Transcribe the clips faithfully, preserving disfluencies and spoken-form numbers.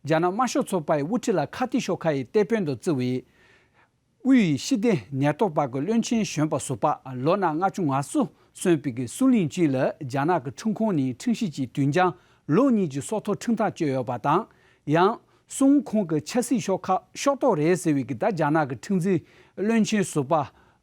རྒྱ་ནག་དམར་ཤོག་ཚོགས་པའི་དབུ་ཁྲིད་ལ་ཁ་གཏད་ཤོག་ཁག་གི་དེད་དཔོན་དུ་བརྩི་བའི། དབུས་ཕྱི་བདེ་ནད་ཐོག་པ་གི་བློན་ཆེན་གཞོན་པ་ཟུར་པ་ལོ་ན་ལྔ་བཅུ་ང་གསུམ་སོན་པའི་གི་སུན་ལིན་ཅུན་ལ་རྒྱ་ནག་གི་ཁྲིམས་ཁང་ནས་ཁྲིམས་ཞིབ་ཀྱི་དུས་འགྱངས་ལོ་གཉིས་ཀྱི་སྲོག་ཐོག་ཁྲིམས་ཐག་གཅོད་ཡོད་པ་དང་། ཡང་སུན་ཁོང་གི་ཆབ་སྲིད་ཤོག་ཁག་ཤོག་ཐོག་རེད་ཟེར་བའི་གི་ད་རྒྱ་ནག་གི་ཁྲིམས་འཛིན་བློན་ཆེན་ཟུར་པ་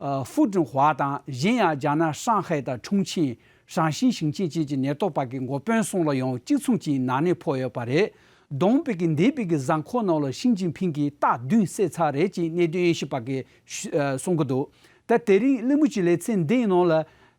ཧྥུ་ཀྲིན་ཧྭ་དང་། གཞན་ཡང་རྒྱ་ནག་ཧྲང་ཧའེ་དང་ཁྲུང་ཆིང་། ཧྲང་ཞིང་ཞིང་ཆེན་བཅས་ཀྱི་ནད་ཐོག་པ་གི་འགོ་དཔོན་གསུམ་ལ་ཡང་གཅིག་མཚུངས་ཀྱི་ནག་ནད་ཕོག་ཡོད་པ་རེད། བསྡོམས་པའི་གི་འདས་པའི་གི་གཟའ་འཁོར་ནང་ལ་ཞི་ཅིན་ཕིང་གིས་རྟགས་བདུན་བསད་ཚར་རེད་ཅེས་གནད་དོན་དབྱེ་ཞིབ་པ་གིས་ཞུ་ཨ་གསུང་གི་འདུག་ད་དེ་རིང་གླེང་མོལ་གྱི་ལེ་ཚན་འདིའི་ནང་ལ་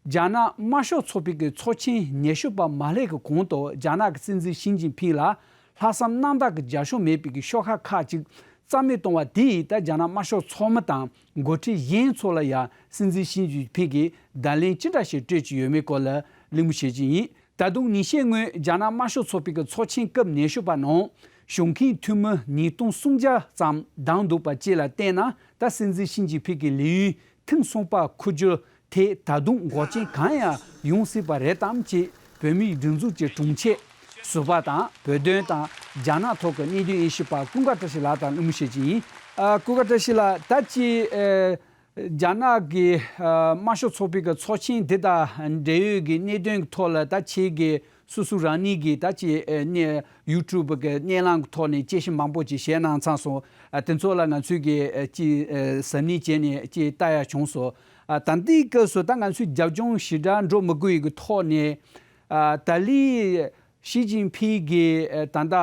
རྒྱ་ནག་དམར་ཤོག་ཚོགས་པའི་གི་ཚོགས་ཆེན་ཉི་ཤུ་པ་མ་སླེབས་གི་གོང་དུ་རྒྱ་ནག་གི་སྲིད་འཛིན་ཞི་ཅིན་ཕིང་ལ་ལྷག་བསམ་རྣམ་དག་གི་རྒྱབ་སྐྱོར་མེད་པའི་གི་ཤོག་ཁག་ཁག་ཅིག་རྩ་མེད་གཏོང་བ་དེས་ད་རྒྱ་ནག་དམར་ཤོག་ཚོགས་མི་དང་འགོ་ཁྲིད་གཞན་ཚོ་ལ་ཡང་སྲིད་འཛིན་ཞི་ཅིན་ཕིང་གིས་བརྡ་ལན་ཅི་འདྲ་ཞིག་སྤྲོད་ཀྱི་ཡོད་མེད་སྐོར་ལ་གླེང་མོལ་བྱེད་ཀྱི་ཡིན། ད་དུང་ཉིན་ཤས་སྔོན་རྒྱ་ནག་དམར་ཤོག་ཚོགས་པའི་གི་ཚོགས་ཆེན་སྐབས་ཉི་ཤུ་པ་ནང་གཞུང་འཁོན་འཐུས་མི་ཉིས་སྟོང་སུམ་བརྒྱ་ཙམ་བདམས་འདུག་པ་བཅས་ལ་བལྟས་ན། ད་སྲིད་འཛིན་ཞི་ཅིན་ཕིང་གི་ལས་ཡུན་ཐེངས་གསུམ་པ་འཁོར་རྒྱུ་དེ་ད་དུང་འགོག་རྐྱེན་གང་ཡང་ཡོང་སྲིད་པ་རེད་དམ་ཅེས་བོད་མིའི་སྒྲིག་འཛུགས་ཀྱི་དྲུང་ཆེ་ཟུར་པ་དང་། བོད་དོན་དང་རྒྱ་ནག་ཐོག་གི་གནད་དོན་དབྱེ་ཞིབ་པ་ཀུན་དགའ་བཀྲ་ཤིས་ལགས་དང་གླེང་མོལ་བྱེད་ཀྱི་ཡིན། ཨ། ཀུན་དགའ་བཀྲ་ཤིས་ལགས། ད་ཅི། ཨ། རྒྱ་ནག་གི་ཨ་དམར་ཤོག་ཚོགས་པའི་གི་ཚོགས་ཆེན་འདི་དང་འབྲེལ་ཡོད་ཀྱི་གནད་དོན་གྱི་ཐོག་ལ་ད་ཁྱེད་ཀྱིས་སོ་སོ་རང་ཉིད་ཀྱིས་ད་ཅི་ཨ་ནི་ཡུ་ཊུབ་གི་སྣེ་ལེན་གྱི་ཐོག་ནས་དཔྱད་ཞིབ་མང་པོ་ཅིག་བྱས་གནང་ཚར་སོང་། ཨ་དེ་ཚོ་ལ་ང་ཚོས་ཀྱིས་ཨ་ཅི་ཨ་གཟབ་ནན་བྱས་ནས་ཅིག་ལྟ་ཡག་བྱུང་སོང་། ཨ་ད་ལྟའི་སྐབས་སུ་ད་ང་ཚོས་རྒྱབ་ལྗོངས་ཞེ་དྲག་འགྲོ་མི་དགོས་ཡག་གི་ཐོག་ནས། ཨ་ད་ལི། ཞི་ཅིན་ཕིང་གིས་ཨ་ད་ལྟ་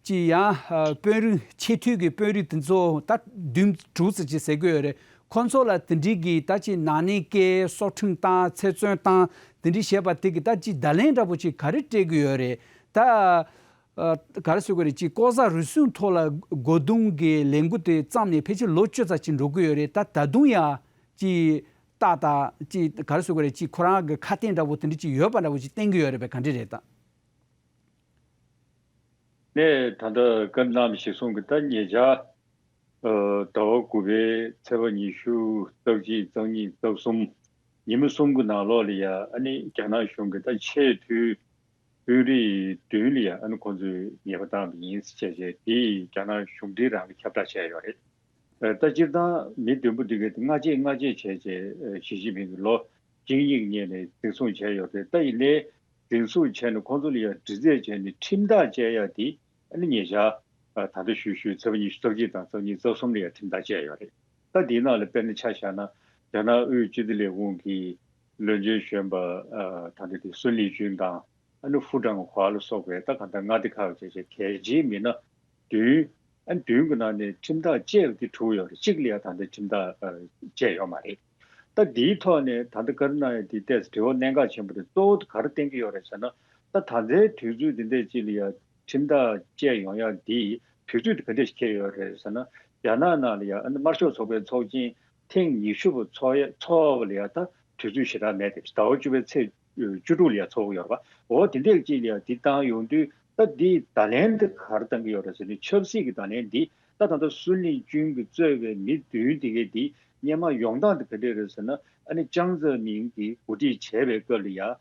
ཅི་ཡང་ཨ་དཔོན་རིགས་ཆེས་མཐོའི་གི་དཔོན་རིགས་དེ་ཚོ་ད་བདུན་དྲུག་ཙམ་ཅིག་ཟེར་གི་ཡོད་རེད། ཁོ་ཚོ་ལ་དེ་འདྲའི་གི་ད་ཅི་ནག་ཉེས་བཀལ། སྲོག་ཁྲིམས་བཏང་། ཚེ་བཙོན་བཏང་། དེ་འདྲའི་བྱས་པ་དེ་གི་ད་ཅི་བརྡ་ལན་འདྲ་པོ་ཅིག་ག་རེ་སྤྲད་གི་ཡོད་རེད། ད་ཨ་ག་རེ་ཟེར་དགོས་རེད། ཅིག་ལྐོག་ཟ་རུལ་སུངས་ཐོག་ལ་རྒོལ་རྡུང་གི་ལས་འགུལ་དེ་བརྩམས་ནས་ཕལ་ཆེར་ལོ་བཅུ་ཙམ་ཅིག་འགྲོ་གི་ཡོད་རེད། ད་ད་དུང་ཡང་ཅིག་རྟགས་དང་ཅིག་ག་རེ་ཟེར་དགོས་རེད། ཅིག་ཁོ་རང་གི་ཁ་གཏད་འདྲ་པོ་དེ་འདྲ་ཅིག་ཡོད་པ་འདྲ་པོ་ཅིག་བསྟན་གི་ཡོད་རེད་པས། ག་འདྲ་རེད་ད། ནས་ད་ལྟ་བཀའ་གནང་བཞེས་སོང་གི། ད་ཉེ་ཆར་ཨ་ཟླ་བ་དགུ་པའི་ཚེས་པ་ཉི་ཤུ་རྩ་གཅིག་རྩ་གཉིས་རྩ་གསུམ་ཉིན་མོ་གསུམ་གྱི་ནང་ལོགས་ལ་ཡ་ཨ་ནི་རྒྱ་ནག་གཞུང་གི་ད་ཆེས་མཐོའི་དཔོན་རིགས་བདུན་ལ་ཡ་ཨ་ནི་ཁོང་ཚོས་ཉེས་པ་བཏང་བ་ཡིན་ཟེར་བྱས་བྱས་དེ་རྒྱ་ནག་གཞུང་འབྲེལ་རང་གིས་ཁྱབ་བསྒྲགས་བྱས་ཡོད་རེད། ཨ་ད་སྤྱིར་བཏང་མི་བདུན་པོ་འདི་གས་དེ་སྔ་རྗེས་སྔ་རྗེས་བྱས་བྱས་ཨ་ཞི་ཅིན་ཕིང་གིས་ལོ་གཅིག་གཉིས་ཀྱི་སྔོན་ནས་འཛིན་བཟུང་བྱས་ཡོད་རེད། ད་ཡིན་ནའི་འཛིན་བཟུང་བྱས་ནས་ཁོང་ཚོ་ལ་ཡང་འདྲི་རྩད་བྱས་ནས་ཁྲིམས་ཐག་བཅད་ཡ་དེ་ཨ་ནི་ཉེ་ཆར་ཨ་ད་ལྟ་ཞུས་ཞུས་ཚེས་པ་ཉི་ཤུ་རྩ་གཅིག་དང་ཚེས་པ་ཉི་ཤུ་རྩ་གསུམ་ལ་ཡང་ཁྲིམས་ཐག་བཅད་ཡོད་རེད། ད་དེའི་ནང་ལ་དཔེར་ན་ཆ་བཞག་ན་རྒྱ་ནག་དབུས་སྤྱི་བདེ་ལས་ཁུངས་ཀྱི་བློན་ཆེན་གཞོན་པ་ཨ་ད་ལྟ་དེ་སུན་ལི་ཅུན་དང་ཨ་ནི་ཧྥུ་ཀྲང་ཧྭ་ལ་སོགས་པའི་ད་གང་ལྟར་མངའ་སྡེ་ཁག་བཅས་ཀྱི་གལ་ཆེའི་མི་སྣ་བདུན། ཨ་བདུན་གྱི་ནང་ནས་ཁྲིམས་ཐག་བཅད་པ་དེ་དྲུག་ཡོད་རེད། གཅིག་ལ་ཡང་ད་ལྟ་ཁྲིམས་ཐག་ཨ་བཅད་ཡོད་མ་རེད། ད་འདིའི་ཐོག་ནས་ད་ལྟ་བཀའ་འདྲི་གནང་ཡ་དེ་ཏོག་ཙམ་དྲི་བ་གནད་འགག་ཆེན་པོ་དེ་གཙོ་བོ་དེ་ག་རེ་བསྟན་གྱི་ཡོད་རེད་ཟེར་ན། ད་ད་ལྟའི་དུས་ཚོད་འདི་འདྲ་ཅིག་ལ་ཡང་ཁྲིམས་ཐག་བཅད་ཡོང་ཡ་འདི་དུས་ཚོད་དེ་ག་འདྲ་ཞིག་འཁེལ་ཡོད་རེད་ཟེར་ན། རྒྱ་ནག་ནང་ལ་ཡང་ཨ་ནི་དམར་ཤོག་ཚོགས་པའི་ཚོགས་ཆེན་ཐེངས་ཉི་ཤུ་པ་ཚོགས་ཡ་ཚོགས་པ་ལ་ཡང་ད་དུས་ཚོད་ཞེ་དྲག་མེད་དེ། ཟླ་བ་བཅུ་པའི་ཚེས་བཅུ་དྲུག་ལ་ཡང་ཚོགས་ཀྱི་ཡོད་རེད་པ། འོ་དེ་འདྲས་ཅིག་ལ་ཡང་འདི་བཏང་ཡོང་དུས་ད་འདིའི་བརྡ་ལན་འདི་ག་རེ་བཏང་གི་ཡོད་རེད་ཟེར་ན། ཆབ་སྲིད་ཀྱི་བརྡ་ལན་འདི་ད་ད་ལྟ་སུན་ལི་ཅུན་གྱིས་གཙོས་པའི་མི་བདུན་དེ་གས་འདི་སྔོན་མ་ཡོང་སྟངས་འདི་ག་འདྲས་རེད་ཟེར་ན། ཨ་ནི་ཅང་ཙེ་མིང་གིས་གོ་སྒྲིག་བྱས་པའི་སྐབས་ལ་ཡང་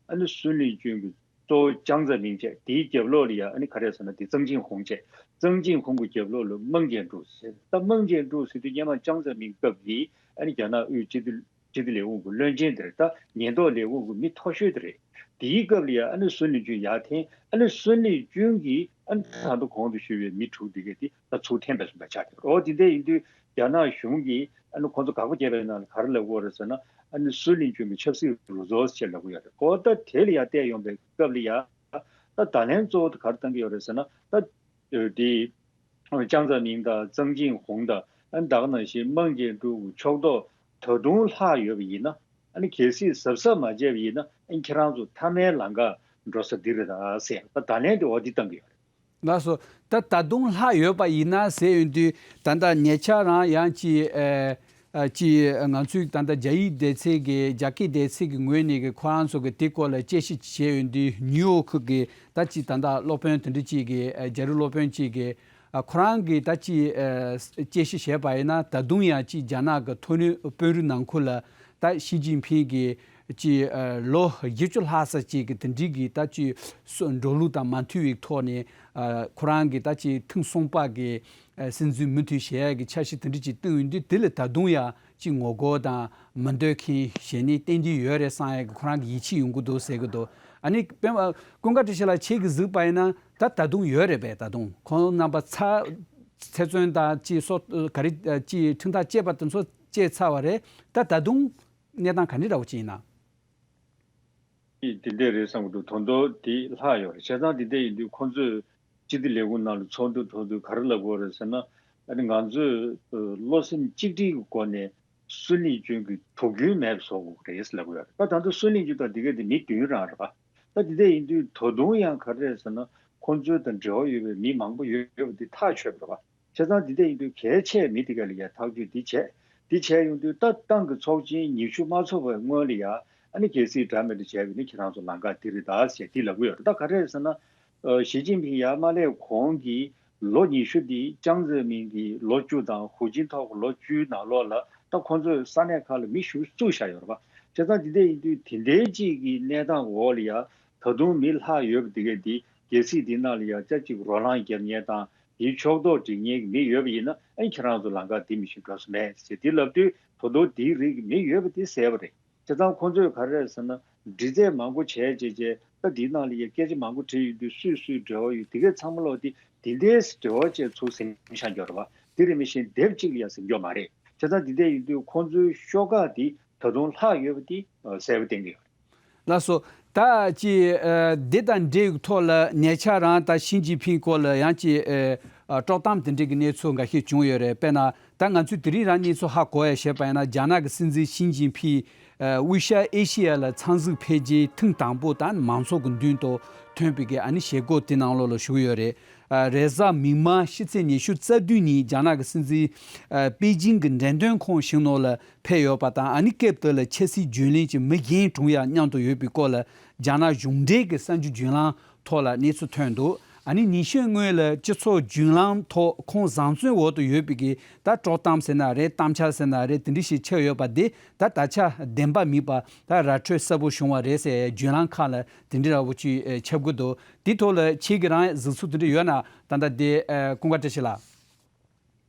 ཨ་ནི་སུན་ལི་ཅུན་གྱིས་གཙོ་བོ་ཅང་ཙེ་མིང་བྱས། དེའི་རྒྱབ་ལོགས་ལ་ཡང་ཨ་ནི་ག་རེ་ཟེར་ན་དེ་ཙང་ཅིན་ཧུང་བྱས། ཙང་ཅིན་ཧུང་གི་རྒྱབ་ལོགས་ལ་མང་ཅན་ཀྲུའུ་ཟེར། ད་མང་ཅན་ཀྲུའུ་ཟེར་དུས་སྔོན་མ་ཅང་ཙེ་མིང་སྐབས་ཀྱི་ཨ་ནི་རྒྱ་ནག་དབུས་སྤྱི་བདེ་སྤྱི་བདེ་ལས་ཁུངས་ཀྱི་བློན་ཆེན་དེ་རེད། ད་ཉེན་རྟོག་ལས་ཁུངས་ཀྱི་མི་མཐོ་ཤོས་དེ་རེད། དེའི་སྐབས་ལ་ཡང་ཨ་ནི་སུན་ལི་ཅུན་ཡར་འཐེན། ཨ་ནི་སུན་ལི་ཅུན་གྱིས་ཨ་ནི་ད་ལྟ་གོང་དུ་ཞུས་པའི་མི་དྲུག་འདི་གས་དེ་ད་ཚུར་འཐེན་པའི་བཟོ་འདྲ་ཆགས་ཀྱི་རེད། འོ་དེ་འདྲ་ཡིན་དུས་རྒྱ་ནག་གཞུང་གིས་ཨ་ནི་ཁོང་ཚོ་དགག་པ་བརྒྱབ་པའི་ནང་ལ་ག་རེ་ལབ་ཀྱི་ཡོད་རེད་ཟེར་ན། ཨ་ནི་སུན་ལི་ཅུན་གྱིས་ཆབ་སྲིད་རུ་ཚོགས་ཞེས་ལབ་ཀྱི་ཡོད་རེད། འོ་ད་དེ་ལ་ཡང་བལྟས་ཡོང་པའི་སྐབས་ལ་ཡང་ད་བརྡ་ལན་གཙོ་བོ་དེ་ག་རེ་བཏང་གི་ཡོད་རེད་ཟེར་ན། ད་དེ་ཅང་ཙེ་མིང་དང་ཙང་ཅིན་ཧུང་དང་ཨ་ནི་ད་ག་ནང་བཞིན་མང་ཅན་ཀྲུའུ་གི་ཕྱོགས་གཏོགས་ད་དུང་ལྷག་ཡོད་པ་ཡིན་ན། ཨ་ནི་གལ་སྲིད་གཟབ་གཟབ་མ་བྱས་པ་ཡིན་ན། ཨ་ནི་ཁྱེད་རང་ཚོ་མཐའ་མའི་ལམ་ཁ་འགྲོ་ས་འདི་རེད་ད་ཟེར་ད་བརྡ་ལན་དེ་འོ་འདི་བཏང་གི་ཡོད་རེད། ལགས་སོ། ད་ད་དུང་ལྷག་ཡོད་པ་ཡིན་ན་ཟེར་ཡོང་དུས། ད་ལྟ་ཉེ་ཆར་རང་ཡང་ཅིག་ཨ་ཨ་ཅིག་ང་ཚོའི་ད་ལྟ་རྒྱ་ཡིག་སྡེ་ཚན་གྱི་རྒྱ་སྐད་སྡེ་ཚན་གྱི་ངོས་ནས་ཀྱི་ཁོ་རང་ཚོ་གི་དེ་སྐོར་ལ་དཔྱད་ཞིབ་བྱས་ཡོང་དུས། ནིའུ་ཡོག་གི་ད་ཅིག་ད་ལྟ་སློབ་དཔོན་དེ་འདྲ་ཅིག་གིས། ཨ་རྒྱ་རིགས་སློབ་དཔོན་ཅིག་གིས། ཨ་ཁོ་རང་གིས་ད་ཅིག་ཨ་དཔྱད་ཞིབ་བྱས་པ་ཡིན་ན། ད་དུང་ཡང་ཅིག་རྒྱ་ནག་གི་མཐོ་རིམ་དཔོན་རིགས་ནང་ཁུལ་ལ་ད་ཞི་ཅིན་ཕིང་གིས་ཅིག་ཨ་ལོ་བཞི་བཅུ་ལྷག་ཙམ་ཅིག་གི་དེ་འདྲའི་གི་ད་ཅིག་སོ་འགྲོ་ལུགས་དང་མ་མཐུན་པའི་ཐོག་ནས། ཁོ་རང་གི་ད་ཅིག་ཐེངས་གསུམ་པ་གི་སྲིད་འཛིན་མུ་མཐུད་བཞེས་ཡ་གི་འཆར་གཞི་དེ་འདྲ་ཅིག་བཏིང་ཡོད་དུས། དེ་ལ་ད་དུང་ཡང་ཅིག་ངོ་རྒོལ་དང་མི་འདོད་མཁན་བཞེས་ནས་བསྟན་གྱི་ཡོད་རེད་བསམ་ཡ་གི་ཁོ་རང་གི་ཡིད་ཆེས་ཡོང་གི་འདུག་ཟེར་གི་འདུག་ཨ་ནི་དཔེ་ཀུན་དགའ་བཀྲ་ཤིས་ལགས། ཁྱེད་ཀྱིས་གཟིགས་པ་ཡིན་ན་ད་ད་དུང་ཡོད་རེད་པས། ད་དུང་ཁོང་རྣམ་པ་ཚ་ཚེ་བཙོན་དང་ཅིག་སོ་ག་རེ་ཅིག་ཁྲིམས་ཐག་བཅད་པ་དེ་ཚོ་བཅད་ཚར་བ་རེད། ད་ད་དུང་གནས་སྟངས་ག་འདྲ་འདྲ་བོ་ཅིག་ཡིན་ན། དེ་འདྲ་རེད་བསམ་གྱི་འདུག་ད་དུང་དེ་ལྷག་ཡོད་རེད། བྱས་ཙང་དེ་འདྲ་ཡིན་དུས་ཁོང་ཚོས་སྤྱི་བདེ་ལས་ཁུངས་ནང་ལ་ཚོགས་འདུ་འཚོགས་དུས་ག་རེ་ལབ་དགོས་རེད་ཟེར་ན། ཨ་ནི་ང་ཚོས་བློ་སེམས་གཅིག་སྒྲིལ་གྱི་སྒོ་ནས་སུན་ལིང་ཅུན་གྱི་དུག་རྒྱུན་མེད་པ་བཟོ་དགོས་རེད་ལབ་ཀྱི་ཡོད་རེད། ད་ད་ལྟ་སུན་ལིང་ཅུན་དང་དེ་ག་དེ་མི་བདུན་རང་རེད་པ། ད་དེ་འདྲ་ཡིན་དུས་ད་དུང་ཡང་ག་རེ་རེད་ཟེར་ན། ཁོང་ཚོ་དང་འབྲེལ་བ་ཡོད་པའི་མི་མང་པོ་ཡོད་པ་དེ་ཐག་ཆོད་པ་རེད་པ། བྱས་ཙང་འདི་འདྲ་ཡིན་དུས་གལ་ཆེ་མི་དེ་ག་ལ་ཡ་ཐག་གཅོད་འདི་བྱས། འདི་བྱས་ཡོང་དུས་ད་ཏང་གི་ཚོགས་ཆེན་ཉི་ཤུ་མ་ཚོགས་པའི་སྔོན་ལ་ཡ་ཨ་ནི་གལ་སྲིད་འདྲ་མི་འདྲ་བྱས་པ་ཡིན་ན་ཁྱེད་རང་ཚོ་ལམ་ཁ་འདི་རེད་ད་ཟེར་འདི་ལབ་ཀྱི་ཡོད་རེད། ད་ག་རེ་རེད་ཟེར་ན། ཨ། ཞི་ཅིན་ཕིང་ཡར་མ་སླེབས་གོང་གི་ལོ་ཉི་ཤུ་འདི་ཅང་ཙེ་མིན་གྱི་ལོ་བཅུ་དང་ཧུའུ་ཅིན་ཐའོ་གི་ལོ་བཅུའི་ནང་ལོགས་ལ་ད་ཁོང་ཚོས་ས་གནས་ཁག་ལ་མི་ཞིག་བཙུགས་བཞག་ཡོད་རེད་པ། བྱས་ཙང་འདི་འདྲ་ཡིན་དུས་དེ་འདྲའི་གཅིག་གི་གནས་སྟངས་འོག་ལ་ཡ་ད་དུང་མི་ལྷག་ཡོད་པ་དེ་གས་འདི་གལ་སྲིད་འདི་ནང་ལ་ཡ་ཅག་ཅིག་རོ་ལངས་རྒྱབ་མཁན་དང་། དེའི་ཕྱོགས་གཏོགས་སྒྲིག་མཁན་གྱི་མི་ཡོད་པ་ཡིན་ན། ཨ་ནི་ཁྱེད་རང་ཚོ་ལམ་ཁ་འདི་མི་ཤེས་འགྲོ་ས་མེད་ཟེར་འདི་ལབ་དུས། ད་དུང་འདིའི་རིགས་ཀྱི་མི་ཡོད་པ་འདི་གསལ་པོ་རེད། བྱས་ཙང་ཁོང་ཚོས་ག་རེ་རེད་ཟེར་ན། འདྲི་རྩད་མང་པོ་བྱས་བྱས་བྱས། ད་འདིའི་ནང་ལ་ཡ་སྐད་ཆ་མང་པོ་དྲིས་ཡོང་དུས་སུས་སུས་འབྲེལ་བ་ཡོད་དེ་གས་ཚང་མ་ལོག་དེ་འདི་འདྲས་འབྲེལ་བ་བྱས་ཚུར་ཟིན་བཞག་ཡོད་རེད་པ། འདི་རིང་མིན་ཞིག་དེབ་གཅིག་ལ་ཡ་ཟིན་རྒྱུ་མ་རེད། བྱས་ཙང་འདི་འདྲ་ཡིན་དུས་ཁོང་ཚོའི་ཤོག་ཁག་འདི་ད་དུང་ལྷག་ཡོད་པ་འདི་གསལ་པོ་བསྟན་གྱི་ཡོད་རེད། ལགས་སོ། ད་ཅི། ཨ། འདི་དང་འབྲེལ་ཡོད་ཐོག་ལ་ཉེ་ཆར་རང་ད་ཞི་ཅིན་ཕིང་སྐོར་ལ་ཡང་ཅི། ཨ། དཀྲོག་གཏམ་དེ་འདྲའི་གི་གནས་ཚུལ་འགའ་ཤས་བྱུང་ཡོད་རེད། དཔེར་ན་ད་ང་ཚོས་དེ་རིང་རང་གནས་ཚུལ་ཧ་གོ་ཡ་བྱས་པ་ཡིན་ན། རྒྱ་ནག་གི་སྲིད་འཛིན་ཞི་ཅིན་ཕིང་། ཨ། དབུས་ཤར་ཨེ་ཤི་ཡ་ལ་འཚམས་གཟིགས་ཕེབས་རྗེས་ཐེངས་དང་པོ་ད་མང་ཚོགས་ཀྱི་མདུན་དུ་ཐོན་པའི་གི་ཨ་ནི་བཞེས་སྒོ་དེ་ནང་ལོགས་ལ་ཞུགས་ཡོད་རེད། ཨ། རེས་གཟའ་མིག་དམར་ཕྱི་ཚེས་ཉི་ཤུ་རྩ་བདུན་ཉིན་རྒྱ་ནག་གི་སྲིད་འཛིན། ཨ། པེ་ཅིང་གི་འགྲེམས་སྟོན་ཁང་ཞིག་ནང་ལ་ཕེབས་ཡོད་པ་དང་། ཨ་ནི་སྐབས་དེ་ལ་ཆབ་སྲིད་བརྒྱུད་ལམ་གྱི་མི་རྒན་གྲོངས་ཡ་མཉམ་དུ་ཡོད་པའི་སྐོར་ལ་རྒྱ་ནག་གཞུང་འབྲེལ་གྱི་གསར་འགྱུར་བརྒྱུད་ལམ་ཐོག་ལ་གནས་ཚུལ་ཐོན་འདུག་ཨ་ནི་ཉིན་ཤས་སྔོན་ལ་སྤྱི་ཚོགས་བརྒྱུད་ལམ་ཐོག་ཁོང་བཟང་བཙོན་འོག་ཏུ་ཡོད་པའི་གི་ད་དཀྲོག་གཏམ་ཟེར་ན་རེད། གཏམ་འཆལ་ཟེར་ན་རེད། དེ་འདྲ་ཞིག་ཆགས་ཡོད་པ་དེ་ད་ད་ཆ་བདེན་པ་མིན་པ་ད་ར་འཕྲོད་གསལ་པོ་བྱུང་བ་རེད་ཟེར་བརྒྱུད་ལམ་ཁག་ལ་དེ་འདྲ་འདྲ་བོ་ཅིག་ཨེ། ཁྱབ་ཀྱི་འདུག་དེ་ཐོག་ལ་ཁྱེད་ཀྱི་རང་གཟིགས་ཚུལ་དེ་འདྲ་ཡོད་ན། ད་ལྟ་དེ། ཨ། ཀུན་དགའ་བཀྲ་ཤིས་ལགས།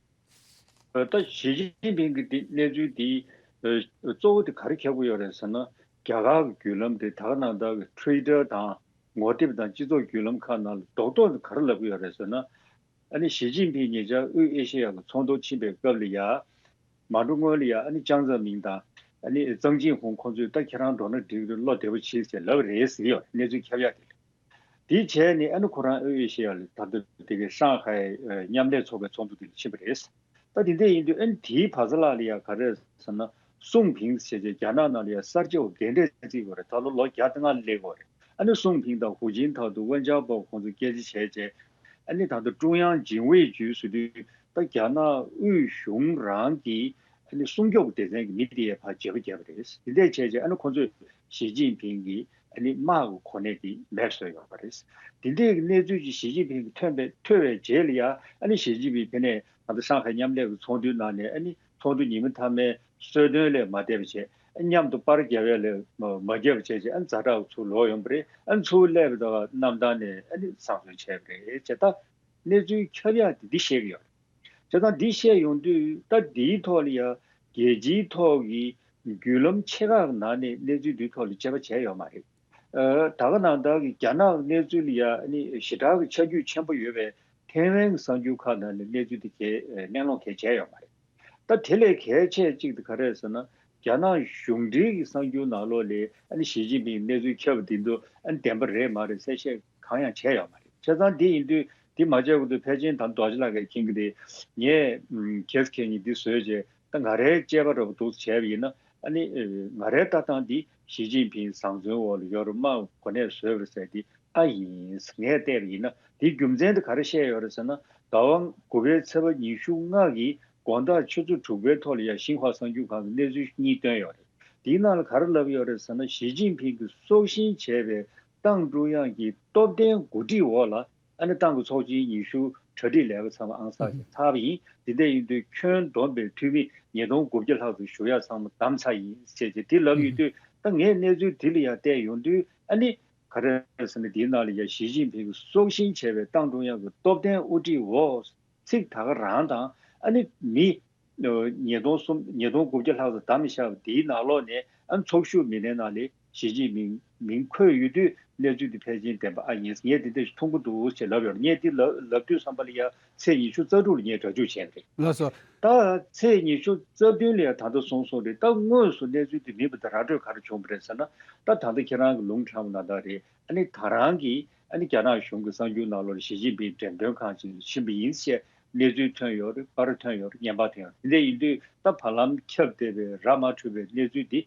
ད་ཞི་ཅིན་ཕིང་གི་དེ་གནས་ཚུལ་དེ་གཙོ་བོ་དེ་ག་རེ་ཁྱབ་ཀྱི་ཡོད་རེད་ཟེར་ན། རྒྱ་གར་གྱི་བརྒྱུད་ལམ་དེ་ད་ག་ནང་ལྟར་གྱི་ཊུའི་ཊར་དང་ངོ་དེབ་དང་སྤྱི་ཚོགས་བརྒྱུད་ལམ་ཁག་ནང་ལ་རྡོག་རྡོག་ཏུ་ག་རེ་ལབ་ཀྱི་ཡོད་རེད་ཟེར་ན། ཨ་ནི་ཞི་ཅིན་ཕིང་ཉེ་ཆར་དབུས་ཨེ་ཤེ་ཡ་གི་ཚོགས་འདུར་ཕྱིན་པའི་སྐབས་ལ་ཡ། མ་འགྲོ་སྔོན་ལ་ཡ་ཨ་ནི་ཅང་ཙེ་མིན་དང་། ཨ་ནི་ཙང་ཅིན་ཧུང་ཁོང་ཚོས་ད་ཁྱེད་རང་འགྲོ་ན་འགྲིག་རེད། བློ་བདེ་པོ་བྱེད་ཟེར་ལབ་རེད་ཟེར་ཡོད། གནས་ཚུལ་ཁྱབ་ཡག་དེ་ལ། དེ་བྱས་ནས་ཨ་ནི་ཁོ་རང་དབུས་ཨེ་ཤེ་ཡ་ལ་ད་ལྟ་དེ་གའི་ཧྲང་ཧའེ་མཉམ་ལས་ཚོགས་པའི་ཚོགས་འདུ་དེ་ལ་ཕྱིན་པ་རེད། ད་དེ་འདྲ་ཡིན་དུས་ཨ་ནི་དེའི་བར་མཚམས་ལ་ཡ་ག་རེ་ཟེར་ན། སུང་ཕིང་ཟེར་བྱས་རྒྱ་ནག་ནང་ལ་ཡ་གསར་བརྗེ་པ་རྒན་གྲས་བརྩི་གི་ཡོད་རེད། ད་ལོ་ལོ་བརྒྱ་དང་ལྔ་སླེབས་ཀྱི་ཡོད་རེད། ཨ་ནི་སུང་ཕིང་དང་ཧུའུ་ཅིན་ཐའོ་དང་ཝེན་ཅང་པའོ་ཁོང་ཚོ་སྐད་ཆ་བྱས་བྱས། ཨ་ནི་ད་ལྟ་ཀྲུང་དབྱང་ཇིང་ཝེ་ཅུས་ཟེར་དུས་ད་རྒྱ་ནག་དབུས་གཞུང་རང་གི་ཨ་ནི་སྲུང་སྐྱོབ་སྡེ་ཚན་གྱི་མི་དེ་ཡས་ཕར་བརྗེ་པོ་བརྒྱབ་པ་རེད། དེ་འདྲས་བྱས་རྗེས་ཨ་ནི་ཁོ་ཚོས་ཞི་ཅིན་ཕིང་གི་ཨ་ནི་དམག་གི་གོ་གནས་དེ་མེད་པ་བཟོས་ཡོད་པ་རེད། དེ་འདྲས་ཀྱི་གནས་ཚུལ་ཅིག་ཞི་ཅིན་ཕིང་གི་ཐོན་པའི་ཐོས་པའི་རྗེས་ལ་ཡ། ཨ་ནི་ཞི་ཅིན་ཕིང་ཕ་ནས་ད་ལྟ་ཧྲང་ཧའེ་མཉམ་ལས་ཀྱི་ཚོགས་འདུའི་ནང་ནས་ཨ་ནི་ཚོགས་འདུ་ཉིན་མོ་མཐའ་མའི་གསོལ་སྟོན་ལས་མ་བསྡད་པ་བྱས། མཉམ་དུ་པར་རྒྱབ་ཡ་ལས་མ་རྒྱབ་པ་བྱས་རྗེས་ཨ་ནི་ཛ་དྲག་ཚུར་ལོག་ཡོང་པ་རེད། ཨ་ནི་ཚུར་སླེབས་པ་དང་གནམ་ཐང་ནས་ཨ་ནི་བཟང་བཙོན་བྱས་པ་རེད་ཅེས་ད་གནས་ཚུལ་ཁྱབ་ཡག་དེ་འདི་བཤད་ཀྱི་ཡོད་རེད། བྱས་ཙང་འདི་བཤད་ཡོང་དུས་ད་འདིའི་ཐོག་ལ་ཡ་རྒྱལ་སྤྱིའི་ཐོག་གི་བརྒྱུད་ལམ་ཆེ་ཁག་ནང་ནས་གནས་ཚུལ་འདིའི་ཐོག་ལ་དཔྱད་པ་བྱས་ཡོད་མ་རེད། ཨ། ད་ག་ནང་ལྟར་གྱི་རྒྱ་ནག་གནས་ཚུལ་ལ་ཡ་ཨ་ནི་ཞེ་དྲག་གི་ཆ་རྒྱུས་ཆེན་པོ་ཡོད་པའི་ཐའེ་ཝན་གྱི་གསར་འགྱུར་ཁག་ནང་ནས་གནས་ཚུལ་དེ་གས་གླེང་སློང་གས་བྱས་ཡོད་མ་རེད། ད་དེ་ལས་གལ་ཆེ་གཅིག་དེ་ག་རེ་རེད་ཟེར་ན། རྒྱ་ནག་གཞུང་འབྲེལ་གྱི་གསར་འགྱུར་ནང་ལོགས་ལ་ཨ་ནི་ཞི་ཅིན་ཕིང་གནས་ཚུལ་ཁྱབ་པ་འདི་ཚོ་ཨ་ནི་བདེན་པ་རེད་མ་རེད་གསལ་བཤད་གང་ཡང་བྱས་ཡོད་མ་རེད། བྱས་ཙང་འདི་ཡིན་དུས་འདི་མ་བྱས་གོང་དུ་ཕལ་ཆེར་ད་རྡོ་རྗེ་ལགས་ཀྱིས་མཁྱེན་གྱི་རེད། ངས་ཨམ། གལ་སྲིད་ཁྱེད་ཉིད་འདི་བཟོས་རྗེས་ད་ང་རའི་དཔྱད་པ་འདྲ་པོ་འདུག་བྱས་པ་ཡིན་ན། ཨ་ནི་ང་རའི་ལྟ་སྟངས་འདི་ཞི་ཅིན་ཕིང་བཟང་བཙོན་འོག་ལ་ཡོད་རུང་དམག་གོ་གནས་བཟོས་པ་རེད་ཟེར་འདི་ཨ་ཡིན། ངས་བལྟས་པ་ཡིན་ན་དེའི་རྒྱུ་མཚན་དེ་ག་རེ་བཤད་ཡོད་རེད་ཟེར་ན། ཟླ་བ་དགུ་པའི་ཚེས་པ་ཉི་ཤུ་ལྔ་གི་དགོང་དག་ཆུ་ཚོད་དྲུག་པའི་ཐོག་ལ་ཡ་ཤིན་ཧྭ་གསར་འགྱུར་ཁང་གི་གནས་ཚུལ་གཉིས་བཏོན་ཡོད་རེད། དེའི་ནང་ལ་ག་རེ་ལབ་ཡོད་རེད་ཟེར་ན། ཞི་ཅིན་ཕིང་གིས་སྲོག་ཤིང་བྱས་པའི་ཏང་ཀྲུང་དབྱང་གི་སྟོབས་ལྡན་འགོ་ཁྲིད་འོག་ལ་ཨ་ནི་ཏང་གི་ཚོགས་ཆེན་ཉི་ཤུ་གྲ་སྒྲིག་ལས་ཀ་ཚང་མ་ཨང་གསར་ཞིག་ཚར་བ་ཡིན། དེ་འདྲ་ཡིན་དུས་ཁྱོན་བསྡོམས་པའི་འཐུས་མི་ཉིས་སྟོང་དགུ་བརྒྱ་ལྷག་ཙམ་བཞུགས་ཡ་ཚང་མ་བདམས་ཚར་ཡིན་ཟེར་བྱས་དེ་ལབ་ཡོད་དུས། ད་ངས་གནས་ཚུལ་དེ་ལ་ཡ་བལྟས་ཡོང་དུས་ཨ་ནི། ག་རེ་ཟེར་ན། དེའི་ནང་ལ་ཡ་ཞི་ཅིན་ཕིང་གིས་སྲོག་ཤིང་བྱས་པའི་ཏང་ཀྲུང་དབྱང་གི་སྟོབས་ལྡན་དབུ་ཁྲིད་འོག་ཚིག་ད་ག་རང་དང་། ཨ་ནི་མི་ཉིས་སྟོང་གསུམ། ཉིས་སྟོང་དགུ་བརྒྱ་ལྷག་ཙམ་བདམས་བཞག་པ་དེའི་ནང་ལོགས་ནས། ཨ་ནི་ཚོགས་ཞུགས་མི་སྣའི་ནང་ལ་ཞི་ཅིན་ཕིང་མིང་འཁོད་ཡོད་དུས། གནས་ཚུལ་དེ་ཕལ་ཆེར་བདེན་པ་ཨ་ཡིན། ངས་དེ་འདྲ་ཞིག་མཐོང་གི་འདུག་ཅེས་ལབ་ཡོད། ངས་དེ་ལབ་ལབ་དུས་ཙམ་པ་ལ་ཡ་ཚེས་ཉི་ཤུ་རྩ་དྲུག་ལ་ངས་སྒྲ་འཇུག་བྱས་པ་རེད། ལགས་སོ། ད་ཚེས་ཉི་ཤུ་རྩ་བདུན་ལ་ཡ་ད་ལྟ་གསུངས་སོང་རེད། ད་དངོས་སུ་གནས་ཚུལ་དེ་མིན་པ་དེ་ར་སྤྲོད་ག་རེ་བྱུང་བ་རེད་ཟེར་ན། ད་ད་ལྟ་ཁྱེད་རང་གི་ལུང་དྲངས་པ་ནང་ལྟར་རེད། ཨ་ནི་ད་རང་གིས་ཨ་ནི་རྒྱ་ནག་གཞུང་གི་གསར་འགྱུར་ནང་ལོགས་ལ་ཞི་ཅིན་ཕིང་འགྲེམས་སྟོན་ཁང་ཅིག་ཕྱིན་པ་ཡིན་ཞེས་གནས་ཚུལ་ཐོན་ཡོད་རེད། པར་ཐོན་ཡོད་རེད། བརྙན་པར་ཐོན་ཡོད་རེད། དེ་འདྲ་ཡིན་དུས་ད་བར་ལམ་ཁྱབ་བསྡད་པའི་ར་མ་འཕྲོད་པའི་གནས་ཚུལ་འདི་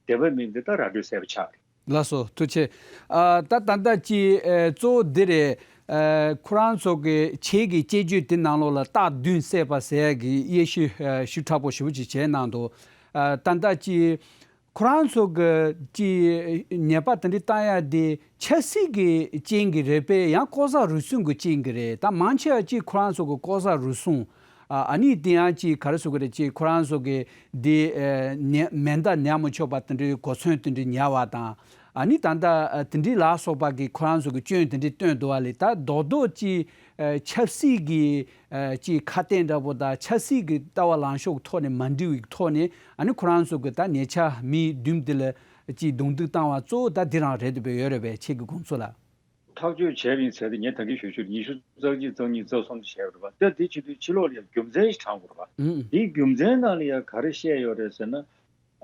བདེན་པ་མིན་འདི་ད་ར་སྤྲོད་གསལ་པོ་ཆགས་རེད། ལགས་སོ། ཐུགས་རྗེ་ཆེ། ཨ། ད་ད་ལྟ་ཅིག་ཨ། གཙོ་བོ་འདི་རེད། ཨ། ཁོ་རང་ཚོ་གི་ཆེད་ཀྱི་དཔྱད་བརྗོད་དེ་ནང་ལོགས་ལ་རྟག་བདུན་བསད་པ་ཟེར་ཡ་གི་དབྱེ་ཞིབ་ཨ། ཞིབ་ཕྲ་པོ་ཞེ་པོ་ཅིག་བྱས་གནང་འདུག་ཨ། ད་ལྟ་ཅིག་ཁོ་རང་ཚོ་གི་ཅིག་ཉེས་པ་དེ་འདྲ་བཏང་ཡ་དེ་ཆབ་སྲིད་ཀྱི་རྐྱེན་གྱིས་རེད་པས། ཡང་ལྐོག་ཟ་རུལ་སུངས་ཀྱི་རྐྱེན་གྱིས་རེད། ད་མང་ཆེ་བ་ཅིག་ཁོ་རང་ཚོ་གི་ལྐོག་ཟ་རུལ་སུངས། ཨ། ཨ་ནི་དེ་ཡང་ཅིག་ག་རེ་ཟེར་དགོས་རེད། ཅིག་ཁོ་རང་ཚོ་གི་འདི་ཨ། ཉེས་མེ་མདའ་ཉར་མི་ཆོག་པ་དེ་འདྲའི་གོ་མཚོན་དེ་འདྲ་ཉར་བ་དང་། ཨ་ནི་ད་ལྟ་ཨ། དེ་འདྲའི་ལ་སོགས་པ་གི་ཁོ་རང་ཚོ་གི་སྐྱོན་དེ་འདྲ་བཏོན་འདུག་བ་ལས། ད་རྡོག་རྡོག་ཅིག་ཨ། ཆབ་སྲིད་ཀྱི་ཨ། ཅིག་ཁ་གཏད་འདྲ་པོ་དང་། ཆབ་སྲིད་ཀྱི་ལྟ་བ་ལངས་ཕྱོགས་ཐོག་ནས་མ་འགྲིག་པའི་ཐོག་ནས། ཨ་ནི་ཁོ་རང་ཚོ་གི་ད་ཉེ་ཆར་མི་བདུན་དེ་ལ་ཅིག་རྡུང་རྡེག་བཏང་བ་གཙོ་བོ་ད་འདི་རང་རེད་འདུག་པས། ཡོད་རེད་པས། ཁྱེད་ཀྱི་དགོངས་ཚུལ་ལ། ཐག་གཅོད་བྱས་པ་ཡིན་ཟེར་ཏེ་ངས་ད་གིན་ཞུ་ཞུ། ཉི་ཤུ་རྩ་གཅིག་རྩ་གཉིས་རྩ་གསུམ་བྱས་པ་རེད་པ། ད་དེ་བྱེད་དུས་ཕྱི་ལོགས་ལ་ཡང་རྒྱུ་མཚན་ཞིག་དྲངས་དགོས་རེད་པ། ཨུ། དེའི་རྒྱུ་མཚན་ནང་ལ་ཡང་ག་རེ་བཤད་ཡོད་རེད་ཟེར་ན།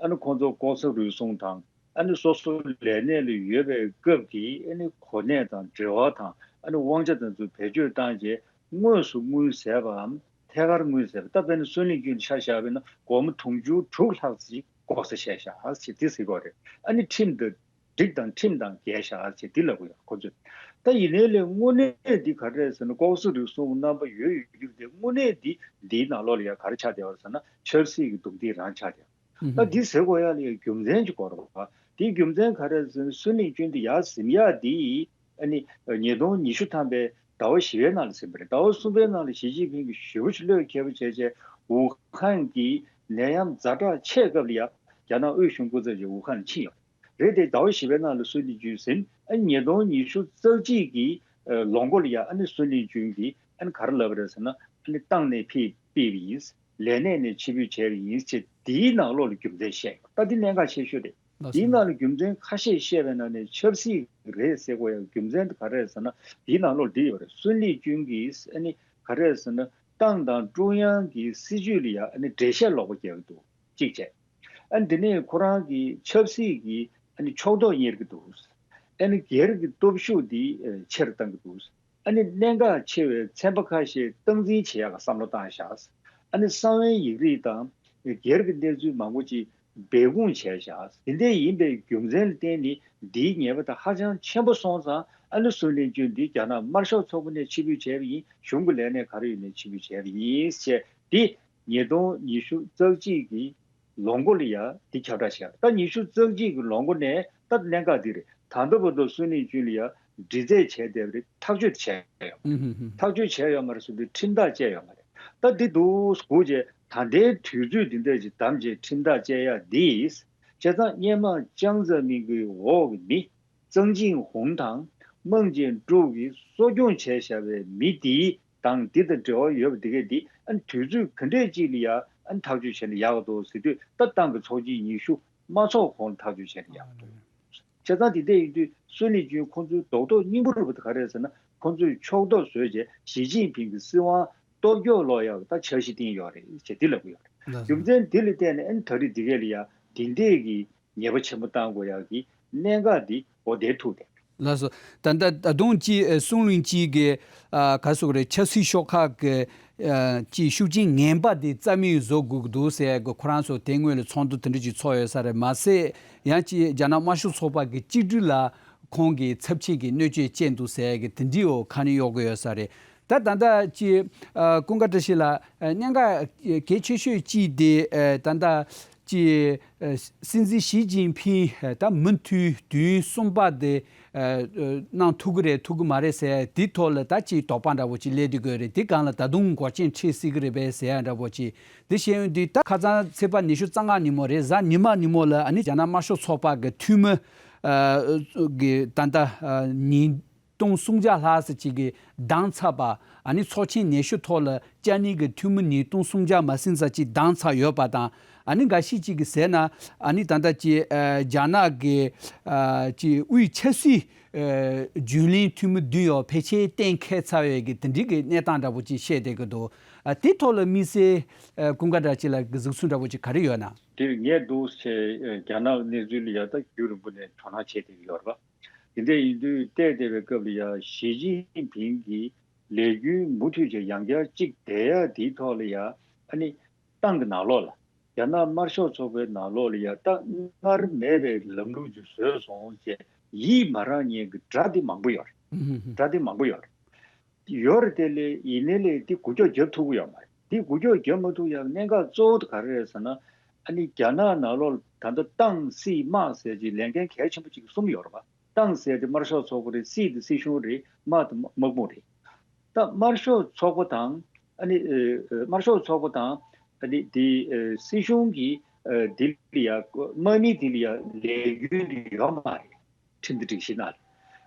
ཨ་ནི་ཁོང་ཚོ་ལྐོག་ཟ་རུལ་སུངས་དང་། ཨ་ནི་སོ་སོ་ལས་གནས་ལ་ཡོད་པའི་སྐབས་ཀྱི་ཨ་ནི་གོ་གནས་དང་འབྲེལ་བ་དང་། ཨ་ནི་དབང་ཆ་དེ་ཚོ་བེད་སྤྱོད་བཏང་རྗེས་དངོས་སུ་དངུལ་ཟས་པའམ་ཐད་ཀར་དངུལ་ཟས་པ། ད་དཔེར་ན་སུན་ལི་ཅུན་ཆ་བཞག་པ་ཡིན་ན་སྒོར་མོ་དུང་ཕྱུར་དྲུག་ལྷག་ཅིག་ལྐོག་ཟ་བྱས་བཞག་ཅེས་དེ་ཟེར་གྱི་ཡོད་རེད། ཨ་ནི་ཁྲིམས་དང་། སྒྲིག་དང་ཁྲིམས་དང་འགལ་བཞག་ཅེས་དེ་ལབ་ཀྱི་ཡོད། ཁོ་ཚོས། ད་ཡིན་ནའི་ལས་དངོས་གནས་འདི་ག་རེ་རེད་ཟེར་ན། ལྐོག་ཟ་རུལ་སུངས་རྣམ་པ་ཡོད་ཡོད་རྒྱུ་དེ། དངོས་གནས་འདི་འདིའི་ནང་ལོགས་ལ་ཡང་ག་རེ་ཆགས་བསྡད་པ་རེད་ཟེར་ན། ཆབ་སྲིད་ཀྱི་རྡུང་རྡེག་རང་ཆགས་བསྡད། ཨུ། ད་འདི་ཟེར་དགོས་ཡ་ལ་ཡང་རྒྱུ་མཚན་ཅིག་དགོས་རེད་པ། དེའི་རྒྱུ་མཚན་ག་རེ་རེད་ཟེར་ན། སུན་ལི་ཅུན་དེ་ཡར་ཟིན་ཡ་དེ་ཨ་ནི་ཉིས་སྟོང་ཉི་ཤུ་ཐམ་པའི་ཟླ་བ་བཞི་པའི་ནང་ལ་ཟིན་པ་རེད། ཟླ་བ་གསུམ་པའི་ནང་ལ་ཞི་ཅིན་ཕིང་གིས་ཞེ་པོ་ཅིག་བློས་འཁེལ་པོ་བྱས་བྱས། ཝུ་ཧན་གྱི་ནད་ཡམས་ཛ་དྲག་ཆེ་སྐབས་ལ་ཡ་རྒྱ་ནག་དབུས་གཞུང་སྐུ་ཚབ་ཅིག་ཝུ་ཧན་ལ་ཕྱིན་ཡོད་རེད། དེ་ཟླ་བ་བཞི་པའི་ནང་ལ་སུན་ལི་ཅུན་ཟིན། ཨ་ནི་ཉིས་སྟོང་ཉི་ཤུ་རྩ་གཅིག་གི་ལོ་མགོ་ལ་ཡ་ཨ་ནི་སུན་ལི་ཅུན་གྱིས་ཨ་ནི་ག་རེ་ལབ་པ་རེད་ཟེར་ན། ཨ་ནི་ཏང་ནས་ཕྱིར་ཕུད་པ་ཡིན། ལས་གནས་ནས་ཕྱིར་འབུད་བྱས་པ་ཡིན་ཅེས་དེའི་ནང་ལོགས་ལ་རྒྱུ་མཚན་བཤད་ཡོད། ད་འདི་གནད་འགག་ཆེ་ཤོས་རེད། ལགས་སོ། དེའི་ནང་ལ་རྒྱུ་མཚན་ཁ་ཤས་བཤད་པའི་ནང་ནས་ཆབ་སྲིད་རེད་ཟེར་དགོས་ཡ་རྒྱུ་མཚན་དེ་ག་རེ་རེད་ཟེར་ན། དེའི་ནང་ལོགས་འདི་ཡོད་རེད། སུན་ལི་ཅུན་གྱིས་ཨ་ནི་ག་རེ་རེད་ཟེར་ན། ཏང་དང་ཀྲུང་དབྱང་གི་སྲིད་ཇུས་ལ་ཡ་ཨ་ནི་འགྲེལ་བཤད་ལོག་པ་རྒྱག་གི་འདུག་གཅིག་བྱས། ཨ་ནི་དེ་ནས་ཁོ་རང་གི་ཆབ་སྲིད་ཀྱི་ཨ་ནི་ཕྱོགས་གཏོགས་གཉེར་གྱི་འདུག་ཨ་ནི་སྒེར་གྱི་སྟོབས་ཤུགས་འདི་ཆེ་རུ་བཏང་གི་འདུག་ཨ་ནི་གནད་འགག་ཆེ་བའི་ཚན་པ་ཁ་ཤས་སྟངས་འཛིན་བྱེད་ཡག་གི་བསམ་བློ་བཏང་བཞག་ཨ་ནི་གསང་བའི་ཡིག་རིགས་དང་སྒེར་གྱི་གནས་ཚུལ་མང་པོ་ཅིག་སྦས་སྐུང་བྱས་བཞག་དེ་འདྲ་ཡིན་པའི་རྒྱུ་མཚན་ལ་བརྟེན་ནས་འདིའི་ཉེས་པ་དེ་ཧ་ཅང་ཆེན་པོ་སོང་ཙང་། ཨ་ནི་སུན་ལི་ཅུན་འདི་རྒྱ་ནག་དམར་ཤོག་ཚོགས་པ་ནས་ཕྱིར་འབུད་བྱས་པ་ཡིན། གཞུང་གི་ལས་གནས་ག་རེ་ཡོད་ནས་ཕྱིར་འབུད་བྱས་པ་ཡིན་ཞེས་འདི། ཉིས་སྟོང་ཉི་ཤུ་རྩ་གཅིག་གི་ལོ་མགོ་ལ་ཡ་འདི་ཁྱབ་བསྒྲགས་བྱས། ད་ཉི་ཤུ་རྩ་གཅིག་གི་ལོ་མགོ་ནས་ད་གནད་འགག་འདི་རེད། ད་ལྟ་བར་དུ་སུན་ལི་ཅུན་ལ་ཡ་འདྲི་རྩད་བྱས་བསྡད་པ་རེད། ཐག་གཅོད་བྱས་ཡོད་མ་རེད། ཐག་གཅོད་བྱས་ཡོད་མ་རེད་ཟེར་དུས་ཁྲིམས་ཐག་བཅད་ཡོད་མ་རེད། ད་འདི་འདུག་སྒུག་བྱས། ད་ལྟའི་དུས་ཚོད་འདི་འདྲ་ཞིག་བདམས་བྱས་ཁྲིམས་ཐག་བཅད་ཡ་འདི། བྱས་ཙང་སྔོན་མ་ཅང་ཙེ་མིན་གྱི་འོག་གི་མི་ཙང་ཅིང་ཧུང་དང་མང་ཅིན་ཀྲུའུ་གིས་གསོ་སྐྱོང་བྱས་བཞག་པའི་མི་དེའི་དང་འདི་དང་འབྲེལ་བ་ཡོད་པ་དེ་གས་འདི་ཨ་ནི་དུས་ཚོད་ག་འདྲས་ཅིག་ལ་ཡ་ཨ་ནི་ཐག་གཅོད་བྱས་ན་ཡག་གི་འདུག་ཟེར་དུས། ད་ཏང་གི་ཚོགས་ཆེན་ཉི་ཤུ་མ་ཚོགས་གོང་ལ་ཐག་གཅོད་བྱས་ན་ཡག་གི་འདུག་བྱས་ཙང་དེ་འདྲ་ཡིན་དུས་སུན་ལི་ཅུན་ཁོང་ཚོའི་རྡོག་རྡོག་སྙིང་པོ་རུ་བ་དེ་ག་རེ་རེད་ཟེར་ན། ཁོང་ཚོས་ཕྱོགས་གཏོགས་བཟོས་རྗེས་ཞི་ཅིན་ཕིང་གི་སྲིད་དབང་སྟོབས་སྐྱོ་ལོག་ཡག་གི་ད་འཆར་གཞི་བཏིང་ཡོད་རེད་ཅེས་འདི་ལབ་ཀྱི་ཡོད་རེད། རྒྱུ་མཚན་འདི་ལ་བརྟེན་ནས་ཨ་ནི་ད་རེས་འདི་གས་ལ་ཡ་འདི་འདྲས་ཀྱི་ཉེས་པ་ཆེན་པོ་བཏང་དགོས་ཡག་གི་གནད་འགག་འདི་འོ་དེ་ཐུག་བསྡད། ལགས་སོ། ད་ལྟ་ད་དུང་ཅིག་ཨ་སུན་ལི་ཅུན་གྱི་ཨ་ག་རེ་ཟེར་དགོས་རེད། ཆབ་སྲིད་ཤོག་ཁག་གི་ཨ་ཅིག་ཤུགས་རྐྱེན་ངན་པ་དེ་རྩ་མེད་བཟོ་དགོས་ཀྱི་འདུག་ཟེར་གི་ཁོ་རང་ཚོ་དེ་སྔོན་ལ་ཚོགས་འདུ་དེ་འདྲ་ཅིག་ཚོགས་ཡོད་ས་རེད། མ་ཟད་ཡང་ཅིག་རྒྱ་ནག་དམར་ཤོག་ཚོགས་པ་གི་གཅིག་སྒྲིལ་ལ་ཁོང་གི་ཚབས་ཆེན་གྱི་གནོད་སྐྱོན་བསྐྱལ་འདུག་ཟེར་གི་དེ་འདྲའི་འོག་ཁ་ནས་གཡོག་གི་ཡོད་ས་རེད། ད་ད་ལྟ་ཅིག་ཨ་ཀུན་དགའ་བཀྲ་ཤིས་ལགས། ཨ་གནད་འགག་གལ་ཆེ་ཤོས་གཅིག་དེ་ཨ་ད་ལྟ་ཅིག་ཨ་སྲིད་འཛིན་ཞི་ཅིན་ཕིང་ཨ་ད་མུ་མཐུད་དུས་ཡུན་གསུམ་པ་དེ་ཨ་ཨ་གནང་ཐུབ་ཀྱི་རེད་ཐུབ་ཀྱི་མ་རེད་ཟེར། དེའི་ཐོག་ལ་ད་ཅིག་དོགས་པ་འདྲ་བོ་ཅིག་སླེབས་བསྡད་ཀྱི་ཡོད་རེད། དེ་སྒང་ལ་ད་དུང་འགོག་རྐྱེན་འཕྲད་སྲིད་ཀྱི་རེད་པས་ཟེར་ཡ་འདྲ་བོ་ཅིག་དེ་བཤད་ཡོང་དུས། ད་ཁ་སང་ཚེས་པ་ཉི་ཤུ་རྩ་ལྔ་ཉིན་མོ་རེད། གཟའ་ཉི་མ་ཉིན་མོ་ལ་ཨ་ནི་རྒྱ་ནག་དམར་ཤོག་ཚོགས་པ་གི་འཐུས་མི་ ཨ་གི་ད་ལྟ་ཨ་ཉིས་སྟོང་སུམ་བརྒྱ་ལྷག་ཙམ་ཅིག་གིས་འདང་ཚར་བ། ཨ་ནི་ཚོགས་ཆེན་ཉི་ཤུ་ཐོག་ལ་བཅའ་མི་གི་འཐུས་མི་ཉིས་སྟོང་སུམ་བརྒྱ་མ་ཟིན་ཙམ་ཅིག་འདང་ཚར་ཡོད་པ་དང་། ཨ་ནི་འགའ་ཤས་ཅིག་གིས་ཟེར་ན། ཨ་ནི་ད་ལྟ་ཅིག་ཨ་རྒྱ་ནག་གི་ཨ་ཅིག་དབུས་ཆབ་སྲིད་ཨ་རྒྱུན་ལས་འཐུས་མི་བདུན་ཡང་ཕལ་ཆེར་གཏན་འཁེལ་ཚར་བའི་གི་དེ་འདྲའི་གི་གནས་སྟངས་འདྲ་པོ་ཅིག་བཤད་བསྡད་ཀྱི་འདུག། ཨ་དེ་ཐོག་ལ་དམིགས་བསལ་ཨ་ཀུན་དགའ་བཀྲ་ཤིས་ལགས་ཀྱི་གཟིགས་ཚུལ་འདྲ་པོ་ཅིག་ག་རེ་ཡོད་ན། དེར་ངས་འདུག་ཟེར་རྒྱ་ནག་གནས་ཚུལ་ལ་ཡ་ད་རྒྱུན་རིང་པོ་ནས་དོ་སྣང་བྱས་བསྡད་ཀྱི་ཡོད་རེད་པ། དེ་འདྲ་ཡིན་དུས་བལྟས་བསྡད་པའི་སྐབས་ལ་ཡ་ཞི་ཅིན་ཕིང་གི་ལས་འགུལ་མུ་མཐུད་ཀྱི་ཡང་བསྐྱར་གཅིག་བསྡད་ཡ་དེའི་ཐོག་ལ་ཡ་ཨ་ནི་ཏང་གི་ནང་ལོགས་ལ། རྒྱ་ནག་དམར་ཤོག་ཚོགས་པའི་ནང་ལོགས་ལ་ཡ་ད་སྔར་མེད་པའི་ལམ་ལུགས་ཅིག་བཟོས་སོང་ཅེས་ཡིད་མ་རངས་མཁན་གྱི་སྒྲ་དེ་མང་པོ་ཡོད་རེད། སྒྲ་དེ་མང་པོ་ཡོད་རེད། ཡོད་རེད་དེ་ལས་ཡིན་ནའི་ལས་དེ་འགུལ་སྐྱོད་རྒྱབ་ཐུབ་ཀྱི་ཡོད་མ་རེད། དེ་འགུལ་སྐྱོད་རྒྱབ་མ་ཐུབ་ཡག་གནད་འགག་གཙོ་བོ་དེ་ག་རེ་རེད་ཟེར་ན། ཨ་ནི་རྒྱ་ནག་ནང་ལོགས་ད་ལྟ་ཏང་སྲིད་དམག་ཟེར་གྱི་ལས་འགན་གལ་ཆེན་པོ་གཅིག་གསུམ་ཡོད་རེད་པ། ཏང་ཟེར་དེ་དམར་ཤོག་ཚོགས་པ་རེད། སྲིད་དེ་སྲིད་གཞུང་རེད། དམག་དེ་དམག་དཔུང་རེད། ད་དམར་ཤོག་ཚོགས་པ་དང་། ཨ་ནི་ཨ་དམར་ཤོག་ཚོགས་པ་དང་། ཨ་ནི་དེ་ཨ་སྲིད་གཞུང་གི་ཨ་དེ་ལ་ཡ་དམག་མི་དེ་ལ་ཡ་ལས་འགུལ་དེ་ཡོད་མ་རེད། ཁྲིམས་སྒྲིག་གཞི་ནང་ལ།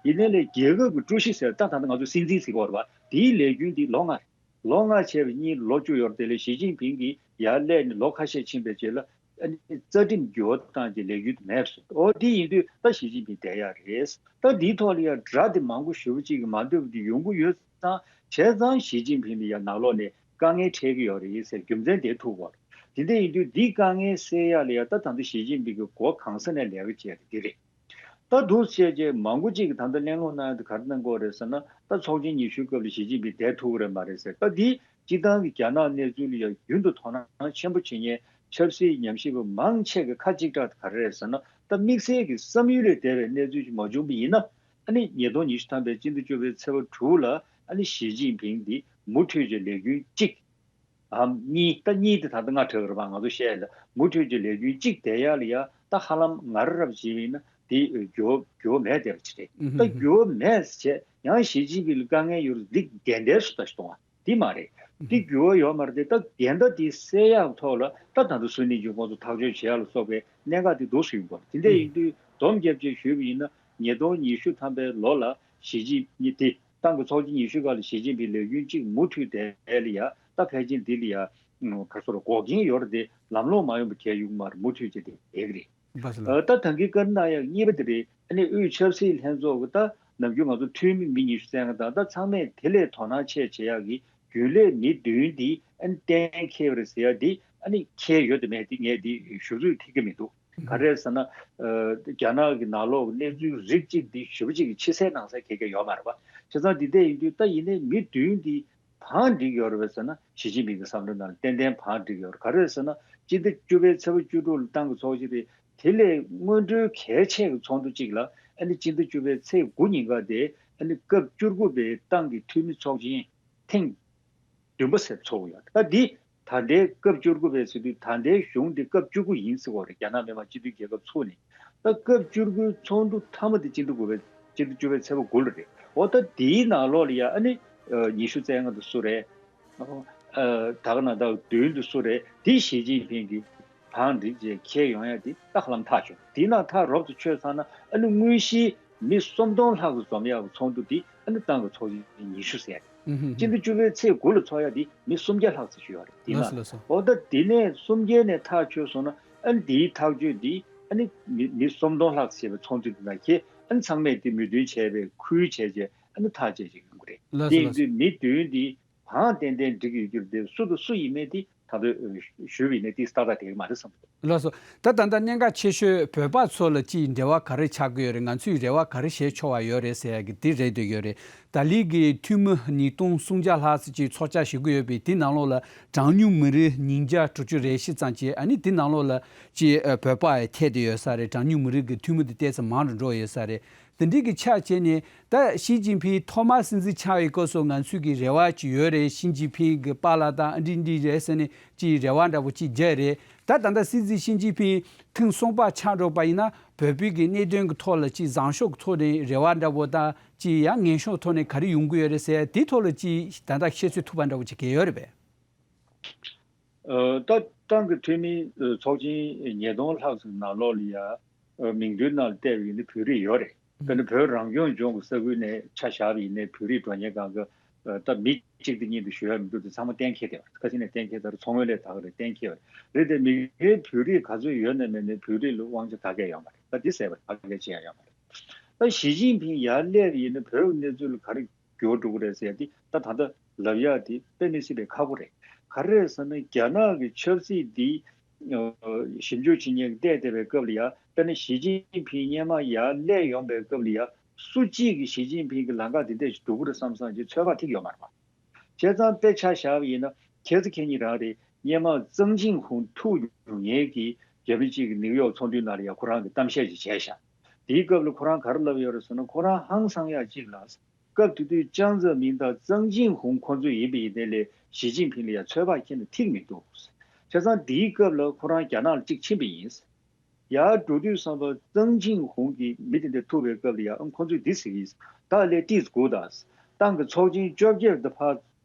ཡིན་ནའི་ལས་རྒྱལ་ཁབ་ཀྱི་ཀྲུའུ་ཞི་ཟེར་ད་ད་ལྟ་ང་ཚོ་སྲིད་འཛིན་ཟེར་གྱི་ཡོད་རེད་པ། དེའི་ལས་འགུལ་འདི་ལོ་ལྔ་རེད། ལོ་ལྔ་བྱས་པའི་གཉིས་ལོ་བཅུ་ཡོད་རེད། དེ་ལས་ཞི་ཅིན་ཕིང་གིས་ཡར་སླེབས་ནས་ལོ་ཁ་ཤས་ཕྱིན་པའི་རྗེས་ལ་ཨ་ནི་རྩ་ཁྲིམས་འགྱུར་བ་བཏང་རྗེས་ལས་འགུལ་དེ་མེད་པ་བཟོས་འདུག། འོ་དེ་ཡིན་དུས་ད་ཞི་ཅིན་ཕིང་བསྡད་ཡག་རེད། ད་འདིའི་ཐོག་ལ་ཡང་སྒྲ་དེ་མང་པོ་ཞེ་པོ་ཅིག་གིས་མ་འདོད་པ་དེ་ཡོང་གི་ཡོད་ཙང་། བྱས་ཙང་ཞི་ཅིན་ཕིང་ལ་ཡང་ནང་ལོགས་ནས་དཀའ་ངལ་འཕྲད་ཀྱི་ཡོད་རེད་ཟེར་རྒྱུ་མཚན་དེ་ཐུག་གོ། དེ་འདྲ་ཡིན་དུས་འདིའི་དཀའ་ངལ་སེལ་ཡག་ལ་ཡང་ད་ད་ལྟ་ཞི་ཅིན་ཕིང་གིས་འགོ་གང་ས་ནས་ལས་ཀ་བྱས་རེད། འདི་རེད། ད་འདུག་བྱས་རྗེས་མང་པོ་ཅིག་གིས་ད་ལྟ་གླེང་སློང་གནང་ཡག་དེ་ག་རེ་གནང་གི་ཡོད་རེད་ཟེར་ན། ད་ཚོགས་ཆེན་ཉི་ཤུའི་སྐབས་ལ་ཞི་ཅིན་ཕིང་བསྡད་ཐུབ་ཀྱི་རེད་མ་རེད་ཟེར། ད་འདི་སྤྱིར་བཏང་གི་རྒྱ་ནག་གནས་ཚུལ་ལ་ཡང་རྒྱུན་དུ་དོ་སྣང་ཆེན་པོ་བྱེད་མཁན་ཆབ་སྲིད་ཉམས་ཞིབ་པ་མང་ཆེ་གི་ཁ་གཅིག་གྲགས་དེ་ག་རེ་རེད་ཟེར་ན། ད་དམིགས་བསལ་གྱི་བསམ་ཡུལ་ལས་འདས་པའི་གནས་ཚུལ་ཞིག་མ་བྱུང་བ་ཡིན་ན། ཨ་ནི་ཉིས་སྟོང་ཉི་ཤུ་ཐམ་པའི་སྤྱི་ཟླ་བཅུ་པའི་ཚེས་པ་དྲུག་ལ་ཨ་ནི་ཞི་ཅིན་ཕིང་འདི་མུ་མཐུད་ཀྱི་ལས་འགུལ་གཅིག་འམ་གཉིས། ད་གཉིས་དེ་ད་ལྟ་སྔ་དྲགས་རེད་པ། ང་ཚོ་བཤད་ཡ་ལ་མུ་མཐུད་ཀྱི་ལས་འགུལ་གཅིག་བསྡད་ཡག་ལ་ཡ་ད་ཧ་ལམ་ང་རང་རབ་བྱས་པ་ཡིན་ན་དེ་འགྱུར་འགྱུར་མེད་བསྡད་པ་ཅིག་རེད། ད་འགྱུར་མེད་བྱས་ཡང་ཞི་ཅིན་ཕིང་ལ་དཀའ་ངལ་ཡོད་རེད། འདི་འགལ་ཟླའི་བཟོ་ལྟ་ཞིག་གཏོང་བ་འདི་མ་རེད། འདི་འགྱུར་བ་ཡོད་མ་རེད་དེ། ད་འགལ་ཟླ་འདི་སེལ་ཡག་ཐོག་ལ་ད་ད་ལྟ་སུན་ནི་ཅིན་ཁོང་ཚོ་ཐག་གཅོད་བྱེད་ཡག་ལ་སོགས་པའི་གནད་འགག་འདི་འདུག་སེ་ཡོང་གི་རེད། དེ་འདྲ་ཡིན་དུས་སྡོམ་རྒྱབ་བྱས་ཞུས་པ་ཡིན་ན། ཉིས་སྟོང་ཉི་ཤུ་ཐམ་པའི་ལོ་ལ་ཞི་ཅིན་ཕིང་དེ་ཏང་གི་ཚོགས་ཆེན་ཉི་ཤུ་སྒང་ལ་ཞི་ཅིན་ཕིང་ལས་འགུལ་གཅིག་མུ་མཐུད་དེ་ལ་ཡ་ད་ཕལ་ཆེར་འདི་ལ་ཡ་ག་རེ་ཟེར་དགོས་ཀྱིན་ཡོད་རེད་དེ། ལམ་ལྷོང་མ་ཡོང་བ་གལ་ཡོང་གི་མ་རེད། མུ་མཐུད་བྱས་ཏེ་ཡོད་ཀྱི་རེད། ཨ་ད་ད་གིན་བཀའ་འདྲི་གནང་ཡག་གཉིས་པ་དེ་རེད། ཨ་ནི་དབུས་ཆབ་སྲིད་ལྷན་ཚོགས་ཀྱི་ད་ནམ་རྒྱུན་ང་ཚོ་འཐུས་མི་མི་ཉི་ཤུ་རྩ་ལྔ་དང་ད་ཚང་མས་དེ་ལས་དོ་སྣང་ཆེ་བྱེད་ཡག་གི་རྒྱུན་ལས་མི་བདུན་འདི་ཨ་ནི་གཏན་འཁེལ་བ་རེད་ཟེར་ཡག་འདི་ཨ་ནི་འཁེལ་ཡོད་དམ་མེད་འདི་ངས་འདི་ཞུ་ཚོད་ཐིག་གི་མི་འདུག། ག་རེ་ཟེར་ན། ཨ་རྒྱ་ནག་གི་ནང་ལོགས་ཀྱི་གནས་ཚུལ་རིགས་གཅིག་འདི་ཞེ་པོ་ཅིག་གི་ཕྱི་གསལ་ནང་གསལ་གང་ཡང་ཡོད་མ་རེད་པ། བྱས་ཙང་འདི་འདྲ་ཡིན་དུས་ད་ཡིན་ནའི་མི་བདུན་འདི་བང་བསྒྲིགས་ཡོད་རེད་པས་ཟེར་ན། ཞི་ཅིན་ཕིང་གི་བསམ་བློའི་ནང་ལ་ཏན་ཏན་བང་བསྒྲིགས་ཡོད་རེད། ག་རེ་ཟེར་ན་སྤྱི་ཟླ་བཅུ་པའི་ཚེས་པ་བཅུ་དྲུག་ལ་ཏང་གི་ཚོགས་ཆེན་རེད། དེ་ལས་སྔོན་འགྲོའི་གལ་ཆེ་གི་ཚོགས་འདུ་གཅིག་ལ་ཨ་ནི་སྤྱི་ཟླ་བཅུ་པའི་ཚེས་དགུ་ཉིན་ཀ་དེ་ཨ་ནི་སྐབས་བཅུ་དགུ་པའི་ཏང་གི་འཐུས་མི་ཚོགས་ཆེན་ཐེངས་བདུན་པ་ཟེར་ཚོགས་ཡོད། ད་འདི་ད་ལྟའི་སྐབས་བཅུ་དགུ་པའི་ཟེར་དུས་ད་ལྟའི་གཞུང་འདི་སྐབས་བཅུ་དགུ་ཡིན་ཟེར་བ་རེད། རྒྱ་ནག་མི་དམངས་སྤྱི་མཐུན་རྒྱལ་ཁབ་ཚུགས་ནས། ད་སྐབས་བཅུ་དགུའི་ཚོགས་འདུ་མཐའ་མ་དེ་སྤྱི་ཟླ་དགུ་པའི་སྤྱི་ཟླ་བཅུ་པའི་ཚེས་པ་དགུ་ལ་རེད། འོ་ད་དེའི་ནང་ལོགས་ལ་ཡ་ཨ་ནི་ཉི་ཤུ་རྩ་ལྔ་དེ་སུ་རེད། ཨ་ད་ག་ན་ད་བདུན་དེ་སུ་རེད། དེ་ཞི་ཅིན་ཕིང་གིས་བང་བསྒྲིགས་རྗེས་འཁེལ་ཡོང་ཡ་དེ་ད་ཧ་ལམ་ཐག་ཆོད། དེའི་ནང་ཐག་རོབ་ཏུ་ཆོད་ཚར་ན་ཨ་ནི་དངོས་གཞིའི་མི་སུམ་སྟོང་ལྷག་ཙམ་འཛོམས་ཡག་གི་ཚོགས་འདུ་འདི་ཨ་ནི་ཏང་གི་ཚོགས་ཆེན་ཉི་ཤུ་ཟེར་ཡ་རེད། སྤྱི་ཟླ་བཅུ་པའི་ཚེས་དགུ་ལ་ཚོགས་ཡ་འདི་མི་སུམ་བརྒྱ་ལྷག་ཙམ་ཞིག་ཡོད་རེད། དེའི་ནང་ལགས་སོ། འོ་ད་དེ་ནས་སུམ་བརྒྱ་ནས་ཐག་ཆོད་སོང་ན་ཨ་ནི་དེའི་ཐག་གཅོད་འདི་ཨ་ནི་མི་མི་སུམ་སྟོང་ལྷག་ཙམ་བྱས་པའི་ཚོགས་འདུ་འདི་ནང་འཁེལ། ཨ་ནི་ཚང་མས་དེ་མོས་མཐུན་བྱས་པའི་ཁུལ་བྱས་རྗེས་ཨ་ནི་ཐག་བཅད་བྱེད་ཀྱི་ཡོང་གི་རེད། ལགས་སོ། དེ་ཡིན་ལགས་སོ། དུས་མི་བདུན་འདི་བང་ཏན་ཏན་བསྒྲིགས་ཡོད་རྒྱུ་དེ་སུ་དང་སུ་ཡིན་མིན་དེ་ད་དུང་ཞུས་པ་ཡིན་ན་དེ་ཏག་ཏག་བསྡད་ཀྱི་མ་རེད་བསམ་གྱི་འདུག། ལགས་སོ། ད་ད་ལྟ་གནད་འགག་ཆེ་ཤོས་བོད་པ་ཚོ་ལ་ཅིག་འབྲེལ་བ་ག་རེ་ཆགས་ཀྱི་ཡོད་རེད། ང་ཚོས་རེ་བ་ག་རེ་བྱེད་ཆོག་པ་ཡོད་རེད་ཟེར་ཡ་གི་དེ་རེད་འདོད་ཡོད་རེད། ད་ལི་གི་འཐུས་མི་ཉིས་སྟོང་སུམ་བརྒྱ་ལྷག་ཙམ་ཅིག་ཚོགས་བཅར་བྱེད་ཀྱི་ཡོད་པའི་དེ་ནང་ལོགས་ལ་གྲངས་ཉུང་མི་རིགས་ཉིས་བརྒྱ་དྲུག་ཅུ་རེ་བཞི་ཙམ་ཅིག། ཨ་ནི་དེ་ནང་ལོགས་ལ་ཅིག་ཨ་བོད་པ་ཡང་ཐེ་བསྡད་ཡོད་ས་རེད། གྲངས་ཉུང་མི་རིགས་ཀྱི་འཐུས་མི་དེ་ཏོག་ཙམ་མང་རུ་འགྲོ་ཡོད་ས་རེད། དེ་འདྲའི་གི་ཆ་བྱས་ནས་ད་ཞི་ཅིན་ཕིང་ཐོག་མར་སྲིད་འཛིན་ཆགས་པའི་སྐབས་སུ་ང་ཚོས་ཀྱི་རེ་བ་ཅིག་ཡོད་རེད། ཞི་ཅིན་ཕིང་གི་པཱ་ལགས་དང་ཨ་འདྲི་འདྲི་རེད་ཟེར་ནས་ཅིག་རེ་བ་འདྲ་པོ་ཅིག་བརྒྱབ་རེད། ད་ད་ལྟ་སྲིད་འཛིན་ཞི་ཅིན་ཕིང་ཐེངས་གསུམ་པ་ཆགས་འགྲོ་བ་ཡིན་ན་བོད་པའི་གི་གནད་དོན་གྱི་ཐོག་ལ་ཅིག་བཟང་ཕྱོགས་ཀྱི་ཐོག་ནས་རེ་བ་འདྲ་པོ་དང་ཅིག་ཡང་ངན་ཕྱོགས་ཐོག་ནས་ག་རེ་ཡོང་གི་ཡོད་རེད་ཟེར་དེའི་ཐོག་ལ་ཅིག་ད་ལྟ་བཤད་ཚོད་ཐུབ་པ་འདྲ་པོ་ཅིག་གང་ཡོད་རེད་པས། ཨ་ད་ཏང་གི་འཐུས་མི་ཨ་ཚོགས་ཆེན་ཉིས་སྟོང་ལྷག་ཙམ་ནང་ལོགས་ལ་ཡ་ ཨ་མིང་ཐོའི་ནང་ལ་བལྟས་པ་ཡིན་ན་བོད་རིགས་ཡོད་རེད། དཔེར་ན་བོད་རང་སྐྱོང་ལྗོངས་ཀྱི་ས་ཁུལ་ནས་ཆ་བཞག་པ་ཡིན་ནའི་བོད་རིགས་འགྲོ་ཉེན་སྒང་ག་ཨ་ད་མི་གཅིག་དང་གཉིས་དང་ཞུ་ཡ་མི་འདུག་དེ་ཚང་མ་གཏན་འཁེལ་བསྡད་པ་རེད། ཁ་སང་ནས་གཏན་འཁེལ་ད་རེད། མཚོ་སྔོན་ལས་ད་ག་རེད། གཏན་འཁེལ་བ་རེད། རེད་དེ་མི་སྒེར་བོད་རིགས་ག་ཚོད་ཡོད་ན་མེད་ན་བོད་རིགས་ལ་དབང་ཆ་ད་གས་ཡོད་མ་རེད། ད་འདི་ཟེར་བ་ད་གས་བྱེད་ཡ་ཡོད་མ་རེད། ད་ཞི་ཅིན་ཕིང་ཡར་སླེབས་ཡིན་ན་བོད་ཀྱི་གནས་ཚུལ་ལ་ག་རེ་འགྱུར་བ་འགྲོ་གི་རེད་ཟེར་ཡ་འདི་ད་ད་ལྟ་ལབ་ཡ་འདི་དཔེ་མི་སྲིད་པའི་ཁག་པོ་རེད། ག་རེ་རེད་ཟེར་ན་རྒྱ་ནག་གི་ཆབ་སྲིད་འདི་ཞིབ་འཇུག་བྱེད་མཁན་གྱིས་བལྟས་བསྡད་པའི་སྐབས་ལ་ཡ་དཔེར་ན་ཞི་ཅིན་ཕིང་སྔོན་མ་ཡར་སླེབས་ཡོང་པའི་སྐབས་ལ་ཡ་སུ་གཅིག་གིས་ཞི་ཅིན་ཕིང་གི་ལམ་ཁ་འདི་འདྲ་ཞིག་འགྲོ་གི་རེད་བསམ་བསམ་གྱི་ཚོད་དཔག་ཐིག་ཡོད་མ་རེད་པ། བྱས་ཙང་དཔེ་ཆ་བཞག་པ་ཡིན་ན་ཁྱེད་ཚོ་ཁྱེད་ཉིད་རང་རེད། སྔོན་མ་ཙང་ཅིན་ཧུང་ཐུག་མྱོང་མཁན་གྱི་རྒྱ་མི་གཅིག་གིས་ནིའུ་ཡོག་ཚོགས་འདུའི་ནང་ལ་ཡ་ཁོ་རང་གིས་གཏམ་བཤད་ཅིག་བྱས་ཤག་དེའི་སྐབས་ལ་ཁོ་རང་ག་རེ་ལབ་ཡོད་རེད་ཟེར་ན་ཁོ་རང་ཧང་སང་ཡག་གཅིག་ལ། སྐབས་དེ་དུས་ཅང་ཙེ་མིན་དང་ཙང་ཅིན་ཧུང་ཁོང་ཚོ་ཡིན་པ་ཡིན་ནའི་ལས་ཞི་ཅིན་ཕིང་ལ་ཡ་ཚོད་དཔག་ཁྱོན་ནས་ཐིག་མི་འདུག་བྱས་ཙང་དེའི་སྐབས་ལ་ཁོ་རང་རྒྱ་ནག་ལ་གཅིག་ཕྱིན་པ་ཡིན། ཡར་འགྲོ་དུས་ཙམ་པ་ཙང་ཅིན་ཧུང་གིས་མི་དེ་འདྲ་ཐུག་པའི་སྐབས་ལ་ཡང་ཁོང་ཚོས་འདི་ཟེར་གྱི་ཡིན། ད་ལས་ཏིས་དགུ་དང་། ཏང་གི་ཚོགས་ཆེན་བཅོ་བརྒྱད་དུ་ཕར་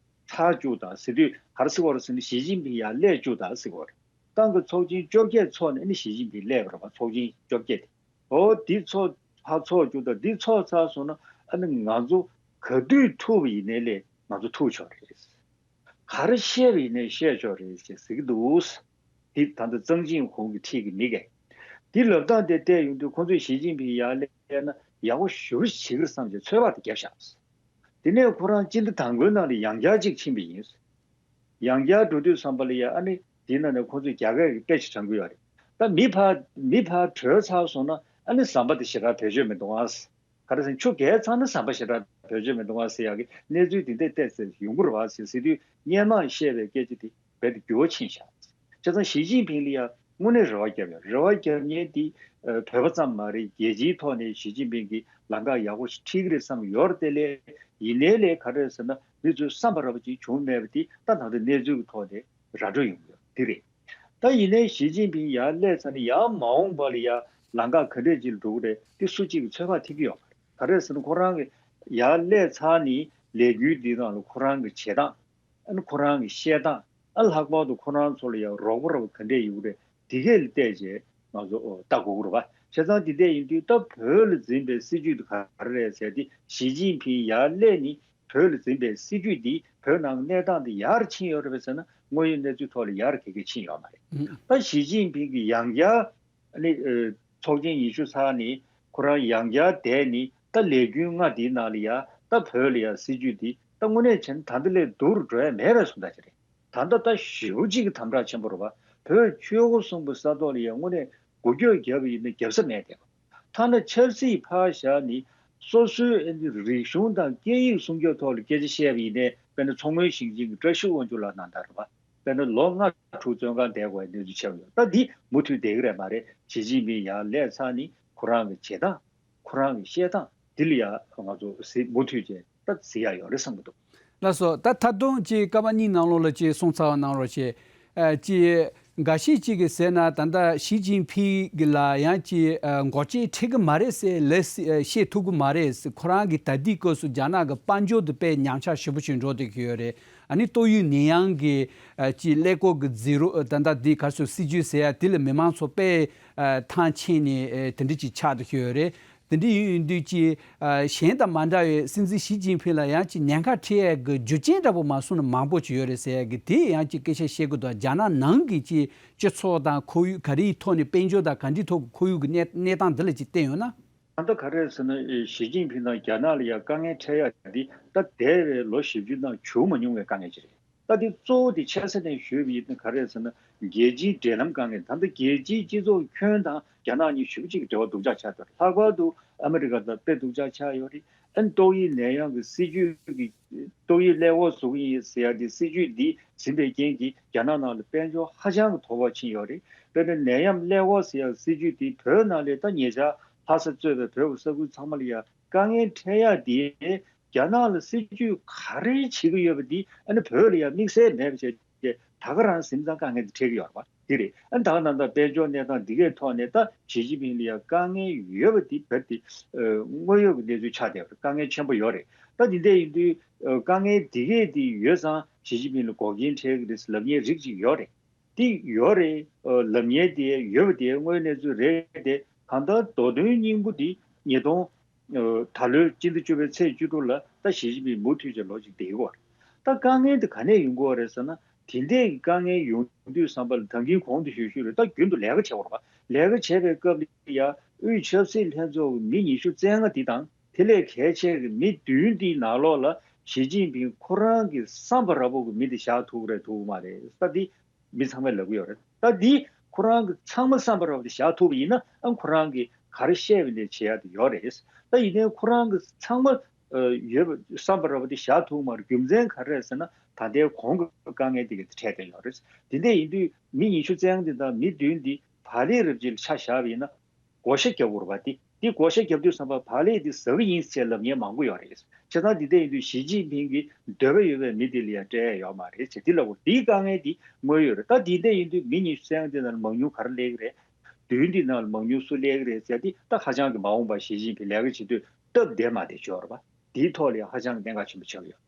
ཚར་བཅུག་དང་ཟེར་དུས་ག་རེ་ཟེར་བ་རེད་ཟེར་ན་ཞི་ཅིན་ཕིང་ཡར་སླེབས་བཅུག་དང་ཟེར་བ་རེད། ཏང་གི་ཚོགས་ཆེན་བཅོ་བརྒྱད་ཚོགས་ནས་ཨ་ནི་ཞི་ཅིན་ཕིང་སླེབས་པ་རེད་པ། ཚོགས་ཆེན་བཅོ་བརྒྱད་དེ། འོ་འདི་ཚོགས་ཕར་ཚོགས་བཅུག་དང་འདི་ཚོགས་ཚར་སོང་ན་ཨ་ནི་ང་ཚོ་ག་དུས་ཐུག་པ་ཡིན་ནའི་ལས་ང་ཚོ་ཐུག་ཆོག་རེད། ག་རེ་བཤད་པ་ཡིན་ནའི་བཤད་ཆོག་རེད་ཅེས་ཟེར་གྱི་འདུག་འདི་ད་ལྟ་ཙང་ཅིན་ཧུང་གི་འཁྲིས་ཀྱི་མི་གས། འདི་ལབ་སྟངས་དེ་བལྟས་ཡོང་དུས་ཁོང་ཚོས་ཞི་ཅིན་ཕིང་ཡར་སླེབས་ན་ཡག་པོ་ཞེ་པོ་ཞིག་བྱེད་ཀྱི་རེད་བསམ་བྱས་ཚོད་དཔག་དེ་བརྒྱབ་བཞག་དེ་ནས་ཁོ་རང་སྤྱི་ཟླ་དང་པོའི་ནང་ལ་ཡང་བསྐྱར་གཅིག་ཕྱིན་པ་ཡིན། ཡང་བསྐྱར་འགྲོ་དུས་ཙམ་པ་ལ་ཡ་ཨ་ནི་དེའི་ནང་ནས་ཁོང་ཚོས་རྒྱ་སྐད་ཀྱི་དཔེ་ཞིག་དྲངས་ཀྱི་ཡོད་རེད། ད་མི་ཕར་མི་ཕར་བྲོས་ཚར་སོང་ན་ཨ་ནི་ཟམ་པ་དེ་ཞེ་དྲག་བེད་སྤྱོད་མི་འདུག་ཨ། ག་རེ་ཟེར་ན་ཆུ་རྒལ་ཚར་ན་ཟམ་པ་ཞེ་དྲག་བེད་སྤྱོད་མི་འདུག་ཨ་ཟེར་ཡག་གི་གནས་ཚུལ་དེ་འདྲ་བལྟས་ཚེ་ཡོང་གི་རེད་བ་ཟེར་ཟེར་དུས་སྔོན་མ་བཤད་པའི་སྐད་ཆ་དེ་རྦད་དེ་འགྱུར་བ་ཕྱིན་ཤག་བྱས་ཙང་ཞི་ཅིན་ཕིང་ལ་ཡང་དངོས་གནས་རེ་བ་བརྒྱབ་ཡོད། རེ་བ་བརྒྱབ་མཁན་དེ་ཨ་བོད་པ་ཙམ་མ་རེད། རྒྱལ་སྤྱིའི་ཐོག་ནས་ཞི་ཅིན་ཕིང་གིས་ལམ་ཁ་ཡག་པོ་ཞིག་ཁྲིད་ཀྱི་རེད་བསམ་ཡོད་རེད་དེ་ལས་ཡིན་ནའི་ལས་ག་རེ་ཟེར་ན་མི་ཚོས་བསམ་པ་ར་བ་ཅིག་བྱུང་མེད་པ་དེ་ད་ད་ལྟ་གནས་ཚུལ་གྱི་ཐོག་ནས་ར་སྤྲོད་ཡོང་གི་ཡོད་དེ་རེད། ད་ཡིན་ནའི་ཞི་ཅིན་ཕིང་ཡར་སླེབས་ཚར་ནས་ཡར་མ་འོངས་པ་ལ་ཡར་ལམ་ཁ་ག་འདྲས་ཅིག་ལ་འགྲོ་གི་རེད་དེ་སུ་གཅིག་གིས་ཚོད་དཔག་ཐིག་གི་ཡོད་མ་རེད། ག་རེ་ཟེར་ན་ཁོ་རང་གིས་ཡར་སླེབས་ཚར་ནས་ལས་འགུལ་འདིའི་ནང་ལ་ཁོ་རང་གི་བྱེད་སྟངས། ཨ་ནི་ཁོ་རང་གི་བཤད་སྟངས། ཨ་ལྷག་པར་དུ་ཁོ་རང་ཚོ་ལ་ཡང་རོགས་པ་རོགས་པ་ག་འདྲས་ཡོད་རེད། འདི་གས་ལ་བལྟས་རྗེས་ང་ཚོ་ཨོ་ལྟ་དགོས་ཀྱི་རེད་པ། བྱས་ཙང་འདི་འདྲས་ཡིན་དུས་ད་བོད་ལ་འཛིན་པའི་སྲིད་ཇུས་དེ་ག་རེ་རེད་ཟེར་ཏེ་ཞི་ཅིན་ཕིང་ཡར་སླེབས་ནས་བོད་ལ་འཛིན་པའི་སྲིད་ཇུས་འདི་བོད་ནང་གནས་སྟངས་འདི་ཡར་ཕྱིན་ཡོད་རེད་པས་ཟེར་ན་དངོས་ཡོད་གནས་ཚུལ་ཐོག་ལ་ཡར་ག་གེ་ཕྱིན་ཡོད་མ་རེད། ད་ཞི་ཅིན་ཕིང་གིས་ཡང་བསྐྱར་ཨ་ནི་ཨ་ཚོགས་ཆེན་ཉི་ཤུ་ཚར་ནས་ཁོ་རང་ཡང་བསྐྱར་བསྡད་ནས་ད་ལས་རྒྱུན་ལྔ་འདིའི་ནང་ལ་ཡ་ད་བོད་ལ་ཡ་སྲིད་ཇུས་འདི་ད་དངོས་གནས་བྱས་ན་ད་འདི་ལས་སྡུག་རུ་འགྲོ་ཡ་མེད་པའི་བཟོ་ལྟ་ཅིག་རེད། ད་ལྟ་ད་ཞེ་པོ་ཅིག་གི་དམ་དྲག་ཆེན་པོ་རེད་བ། བོད་ཆོལ་ཁ་གསུམ་པོ་ས་ཐོག་ལ་ཡ་དངོས་གནས་འགུལ་སྐྱོད་བརྒྱབ་པ་ཡིན་ན་བརྒྱབ་ས་མེད་དེ། ཐ་ན་ཆབ་སྲིད་ཕར་བཞག་ནས་སོ་སོའི་ཨ་ནི་རིག་གཞུང་དང་སྐད་ཡིག་སྲུང་སྐྱོབ་ཐོག་ལ་སྐད་ཆ་བཤད་པ་ཡིན་ནའི་དཔེར་ན་མཚོ་སྔོན་ཞིང་ཆེན་གྱི་བཀྲ་ཤིས་དབང་ཕྱུག་ལགས་ནང་ལྟར་རེད་བ། དཔེར་ན་ལོ་ལྔ་དྲུག་བཙོན་ཁང་བསྡད་དགོས་པའི་གནས་ཚུལ་ཆགས་ཡོད། ད་འདི་མུ་མཐུད་བསྡད་ཀྱི་རེད་མ་རེད། ཞི་ཅིན་ཕིང་ཡར་སླེབས་ཚར་ནས་ཁོ་རང་གི་བྱེད་སྟངས་ཁོ་རང་གི་བཤད་སྟངས་འདི་ལ་ཡང་ང་ཚོ་གཟིགས་མུ་མཐུད་བྱས་ད་གཟིགས་ཡག་ཡོད་རེད་བསམ་གྱི་འདུག་ལགས་སོ། ད་ད་དུང་ཅིག་སྐར་མ་གཉིས་ནང་ལོགས་ལ་ཅིག་གསུངས་ཚར་བ་གནང་རོགས་བྱེད། ཨ་ཅིག་འགའ་ཤས་ཅིག་གིས་ཟེར་ན་ད་ལྟ་ཞི་ཅིན་ཕིང་གི་ལ་ཡང་ཅིག་ཨ་མགོ་ལྕེ་ཕྲེག་གི་མ་རེད་ཟེར་ལབ་ཨ་བཤད་ཐུབ་ཀྱི་མ་རེད་ཟེར། ཁོ་རང་གིས་ད་ལྟའི་སྐབས་སུ་རྒྱ་ནག་གི་དཔལ་འབྱོར་དེ་དཔེ་ཉམས་ཆག་ཞེ་པོ་ཞིག་འགྲོ་བསྡད་ཀྱི་ཡོད་རེད། ཨ་ནི་ཏོག་དབྱིབས་ནད་ཡམས་ཀྱི་ཨ་ཅིག་ཀླད་ཀོར་གྱི་འཛིང་རོགས་ཨ་ད་ལྟ་འདི་ག་རེ་ཟེར་སྲིད་ཇུས་ཟེར་ཡ་དེ་ལ་མི་མང་ཚོ་དཔེ་ཨ་ཐང་ཆད་ནས་ཨ་དེ་འདྲ་ཅིག་ཆགས་བསྡད་ཀྱི་ཡོད་རེད། དེ་འདྲ་ཡིན་དུས་ཀྱི་ཨ་གཞན་དང་མ་འདྲ་བའི་སྲིད་འཛིན་ཞི་ཅིན་ཕིང་ལ་ཡང་ཅིག་ཉེན་ཁ་འཕྲད་ཡས་ཀྱི་རྒྱུ་རྐྱེན་འདྲ་པོ་མ་གསུངས་ན་མང་པོ་ཅིག་ཡོད་རེད་ཟེར་ཡས་ཀྱི་དེ་ཡང་ཅིག་སྐད་ཆ་བཤད་དགོས་འདུག་རྒྱ་ནག་ནང་གི་ཅིག་སྤྱི་ཚོགས་དང་ཁོར་ཡུག་ག་རེའི་ཐོག་ནས་དཔལ་འབྱོར་དང་ག་འདྲའི་ཐོག་གི་ཁོར་ཡུག་གི་གནས་གནས་སྟངས་འདི་ལ་ཅིག་བལྟས་ཡོང་ན། ད་ལྟ་ག་རེ་ཟེར་ན་ཞི་ཅིན་ཕིང་དང་རྒྱ་ནག་ལ་ཡང་དཀའ་ངལ་འཕྲད་ཡ་འདི་ད་འདས་པའི་ལོ་བཞི་བཅུ་ནང་བྱུང་མ་མྱོང་བའི་དཀའ་ངལ་ཅིག་རེད། ད་འདི་གཙོ་བོ་དེ་ཆེ་ས་ནས་ཞུས་པ་ཡིན་ན་ག་རེ་ཟེར་ན་རྒྱལ་སྤྱིའི་འབྲེལ་ལམ་དཀའ་ངལ། ད་ལྟ་རྒྱལ་སྤྱིའི་སྤྱི་ཚོགས་ཁྱོན་དང་རྒྱ་ནག་གཉིས་ཞེ་པོ་ཅིག་གི་འབྲེལ་བ་སྡུག་ཅག་ཆགས་འདུག་ལྷག་པར་དུ་ཨ་མི་རི་ཀ་དང་དཔེ་སྡུག་ཅག་ཆགས་ཡོད་རེད། ཨ་ནི་ཏོག་དབྱིབས་ནད་ཡམས་ཀྱི་སྲིད་ཇུས་ཀྱི་ཏོག་དབྱིབས་ཀླད་ཀོར་བཟོ་གི་ཡིན་ཟེར་ཡ་དེ་སྲིད་ཇུས་འདི་ཟིན་པའི་རྐྱེན་གྱིས་རྒྱ་ནག་ནང་ལ་དཔལ་འབྱོར་ཧ་ཅང་གི་དོ་ཕོག་ཕྱིན་ཡོད་རེད། དཔེར་ན་ནད་ཡམས་ཀླད་ཀོར་ཟེར་ཡ་སྲིད་ཇུས་འདི་བོད་ནང་ལས་ད་ཉེ་ཆར་ལྷ་ས་གཙོས་པའི་བོད་ཀྱི་ས་ཁུལ་ཚང་མ་ལ་ཡ་དཀའ་ངལ་འཕྲད་ཡ་དེ་རྒྱ་ནག་ལ་སྲིད་ཇུས་ག་རེ་བྱེད་ཀྱི་ཡོད་པ་འདི་ཨ་ནི་བོད་ལ་ཡ་དམིགས་བསལ་མེད་པ་བྱས་ཏེ་ད་ག་རང་ཟིན་ཙང་དཀའ་ངལ་འདི་འཕྲད་ཀྱི་ཡོད་རེད་པ། འདི་རེད། ཨ་ནི་ད་ག་ནང་ལྟར་དཔལ་འབྱོར་གནས་སྟངས་འདི་གའི་ཐོག་ནས་ད་ཞི་ཅིན་ཕིང་ལ་ཡ་དཀའ་ངལ་ཡོད་པ་འདི་བོད་དེ་དངོས་ཡོད་ཀྱི་གནས་ཚུལ་ཆགས་བསྡད་པ་རེད། དཀའ་ངལ་ཆེན་པོ་ཡོད་རེད། ད་འདི་འདྲ་ཡིན་དུས་དཀའ་ངལ་འདི་གས་འདི་ཡོད་ཙང་ཞི་ཅིན་ཕིང་ལ་འགོག་རྐྱེན་འཕྲད་ཀྱི་རེད་ལབ་མཁན་རིགས་ཅིག་ཡོད་རེད། འདི་ཡོད་རེད། ལབ་མཁན་དེ་ཡོད་པ་དེ་དངོས་ཡོད་གནས་ཚུལ་རེད་དེ། ད་ལྟ་མདོ་དོན་སྙིང་པོ་འདི་ཉིས་སྟོང་ད་ལོའི་སྤྱི་ཟླ་བཅུ་པའི་ཚེས་བཅུ་དྲུག་ལ་ད་ཞི་ཅིན་ཕིང་མུ་མཐུད་ཅིག་ལོ་གཅིག་བསྡད་ཀྱི་ཡོད་རེད། ད་དཀའ་ངལ་འདི་ག་ནས་ཡོང་གི་ཡོད་རེད་ཟེར་ན། དེ་འདྲའི་དཀའ་ངལ་ཡོང་དུས་ཙམ་པ་ལ། ད་གིན་གོང་དུ་ཞུས་ཞུས་རེད། ད་རྒྱུན་དུ་ལས་ཀ་བྱེད་དགོས་རེད་པ། ལས་ཀ་བྱེད་པའི་སྐབས་ལ་ཡ་དབུས་ཆབ་སྲིད་ལྷན་ཚོགས་ཀྱི་མི་ཉི་ཤུ་རྩ་ལྔ་འདི་དང་། དེ་ལས་གལ་ཆེ་གི་མི་བདུན་འདིའི་ནང་ལོགས་ལ་ཞི་ཅིན་ཕིང་ཁོ་རང་གི་བསམ་པ་འདྲ་པོ་གི་མི་འདི་བཞག་ཐུབ་ཀྱི་རེད་ཐུབ་ཀྱི་མ་རེད་ད་འདི་མི་ཚང་མས་ལབ་ཀྱི་ཡོད་རེད། ད་འདི་ཁོ་རང་གི་ཚང་མ་བསམ་པ་འདྲ་པོ་འདི་བཞག་ཐུབ་པ་ཡིན་ན། ཨ་ཁོ་རང་གིས་ག་རེ་བཤད་པ་ནས་བྱེད་ཡག་དེ་ཡོད་རེད། ད་ཡིན་ནའི་ཁོ་རང་གི་ཚང་མ་ཡོད་པ་བསམ་པ་འདྲ་པོ་འདི་བཞག་ཐུབ་མ་རེད། རྒྱུ་མཚན་ག་རེ་རེད་ཟེར་ན། ད་ལྟའི་གོང་གི་དཀའ་ངལ་འདི་ག་འཕྲད་བསྡད་ཡོད་རེད། དེ་འདྲ་ཡིན་དུས་མི་ཉི་ཤུ་རྩ་ལྔ་འདི་དང་མི་བདུན་འདི་བག་ལེབ་རབ་ཅིག་ལ་ཆ་བཞག་པ་ཡིན་ན། བགོ་བཤའ་རྒྱབ་དགོས་རེད་པ། དེ་དེ་བགོ་བཤའ་རྒྱབ་དུས་ཙམ་པ་བག་ལེབ་དེ་ཟ་གི་ཡིན་ཟེར་ལབ་མཁན་མང་པོ་ཡོད་རེད། བྱས་ཙང་དེ་འདྲ་ཡིན་དུས་ཞི་ཅིན་ཕིང་གི་འདོད་པ་ཡོད་པའི་མི་དེ་ལ་ཡང་སྤྲད་ཡ་ཡོད་མ་རེད་ཟེར་དེ་ལབ་དགོས། དེའི་དཀའ་ངལ་དེ་དངོས་ཡོད་རེད། ད་དེ་འདྲ་ཡིན་དུས་མི་ཉི་ཤུ་རྩ་ལྔ་དེ་ནང་ལ་མང་ཉུང་ག་རེ་སླེབས་ཀྱི་རེད། བདུན་དེ་ནང་ལ་མང་ཉུང་སུ་སླེབས་ཀྱི་རེད་ཟེར་དེ་ད་ཧ་ཅང་གི་མ་འོངས་པ་ཞི་ཅིན་ཕིང་ལས་ཀ་བྱེད་དུས་སྟབས་བདེ་མ་བདེ་ཅིག་ཡོད་རེད་པ། དེའི་ཐོག་ལ་ཡང་ཧ་ཅང་གི་གནད་འགག་ཆེན་པོ་ཆགས་ཀྱི་ཡོད།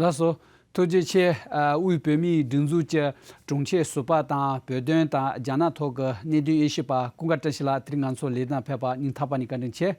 ལགས་སོ། ཐུགས་རྗེ་ཆེ། ཨ། དབུས་བོད་མིའི་སྒྲིག་འཛུགས་ཀྱི་དྲུང་ཆེ་ཟུར་པ་དང་བོད་དོན་དང་རྒྱ་ནག་ཐོག་གི་གནད་དོན་དབྱེ་ཞིབ་པ་ཀུན་དགའ་བཀྲ་ཤིས་ལགས་དེ་རིང་ང་ཚོ་ལས་རིམ་ནང་ཕེབས་པར་སྙིང་ཐག་པ་ནས་བཀའ་དྲིན་ཆེ།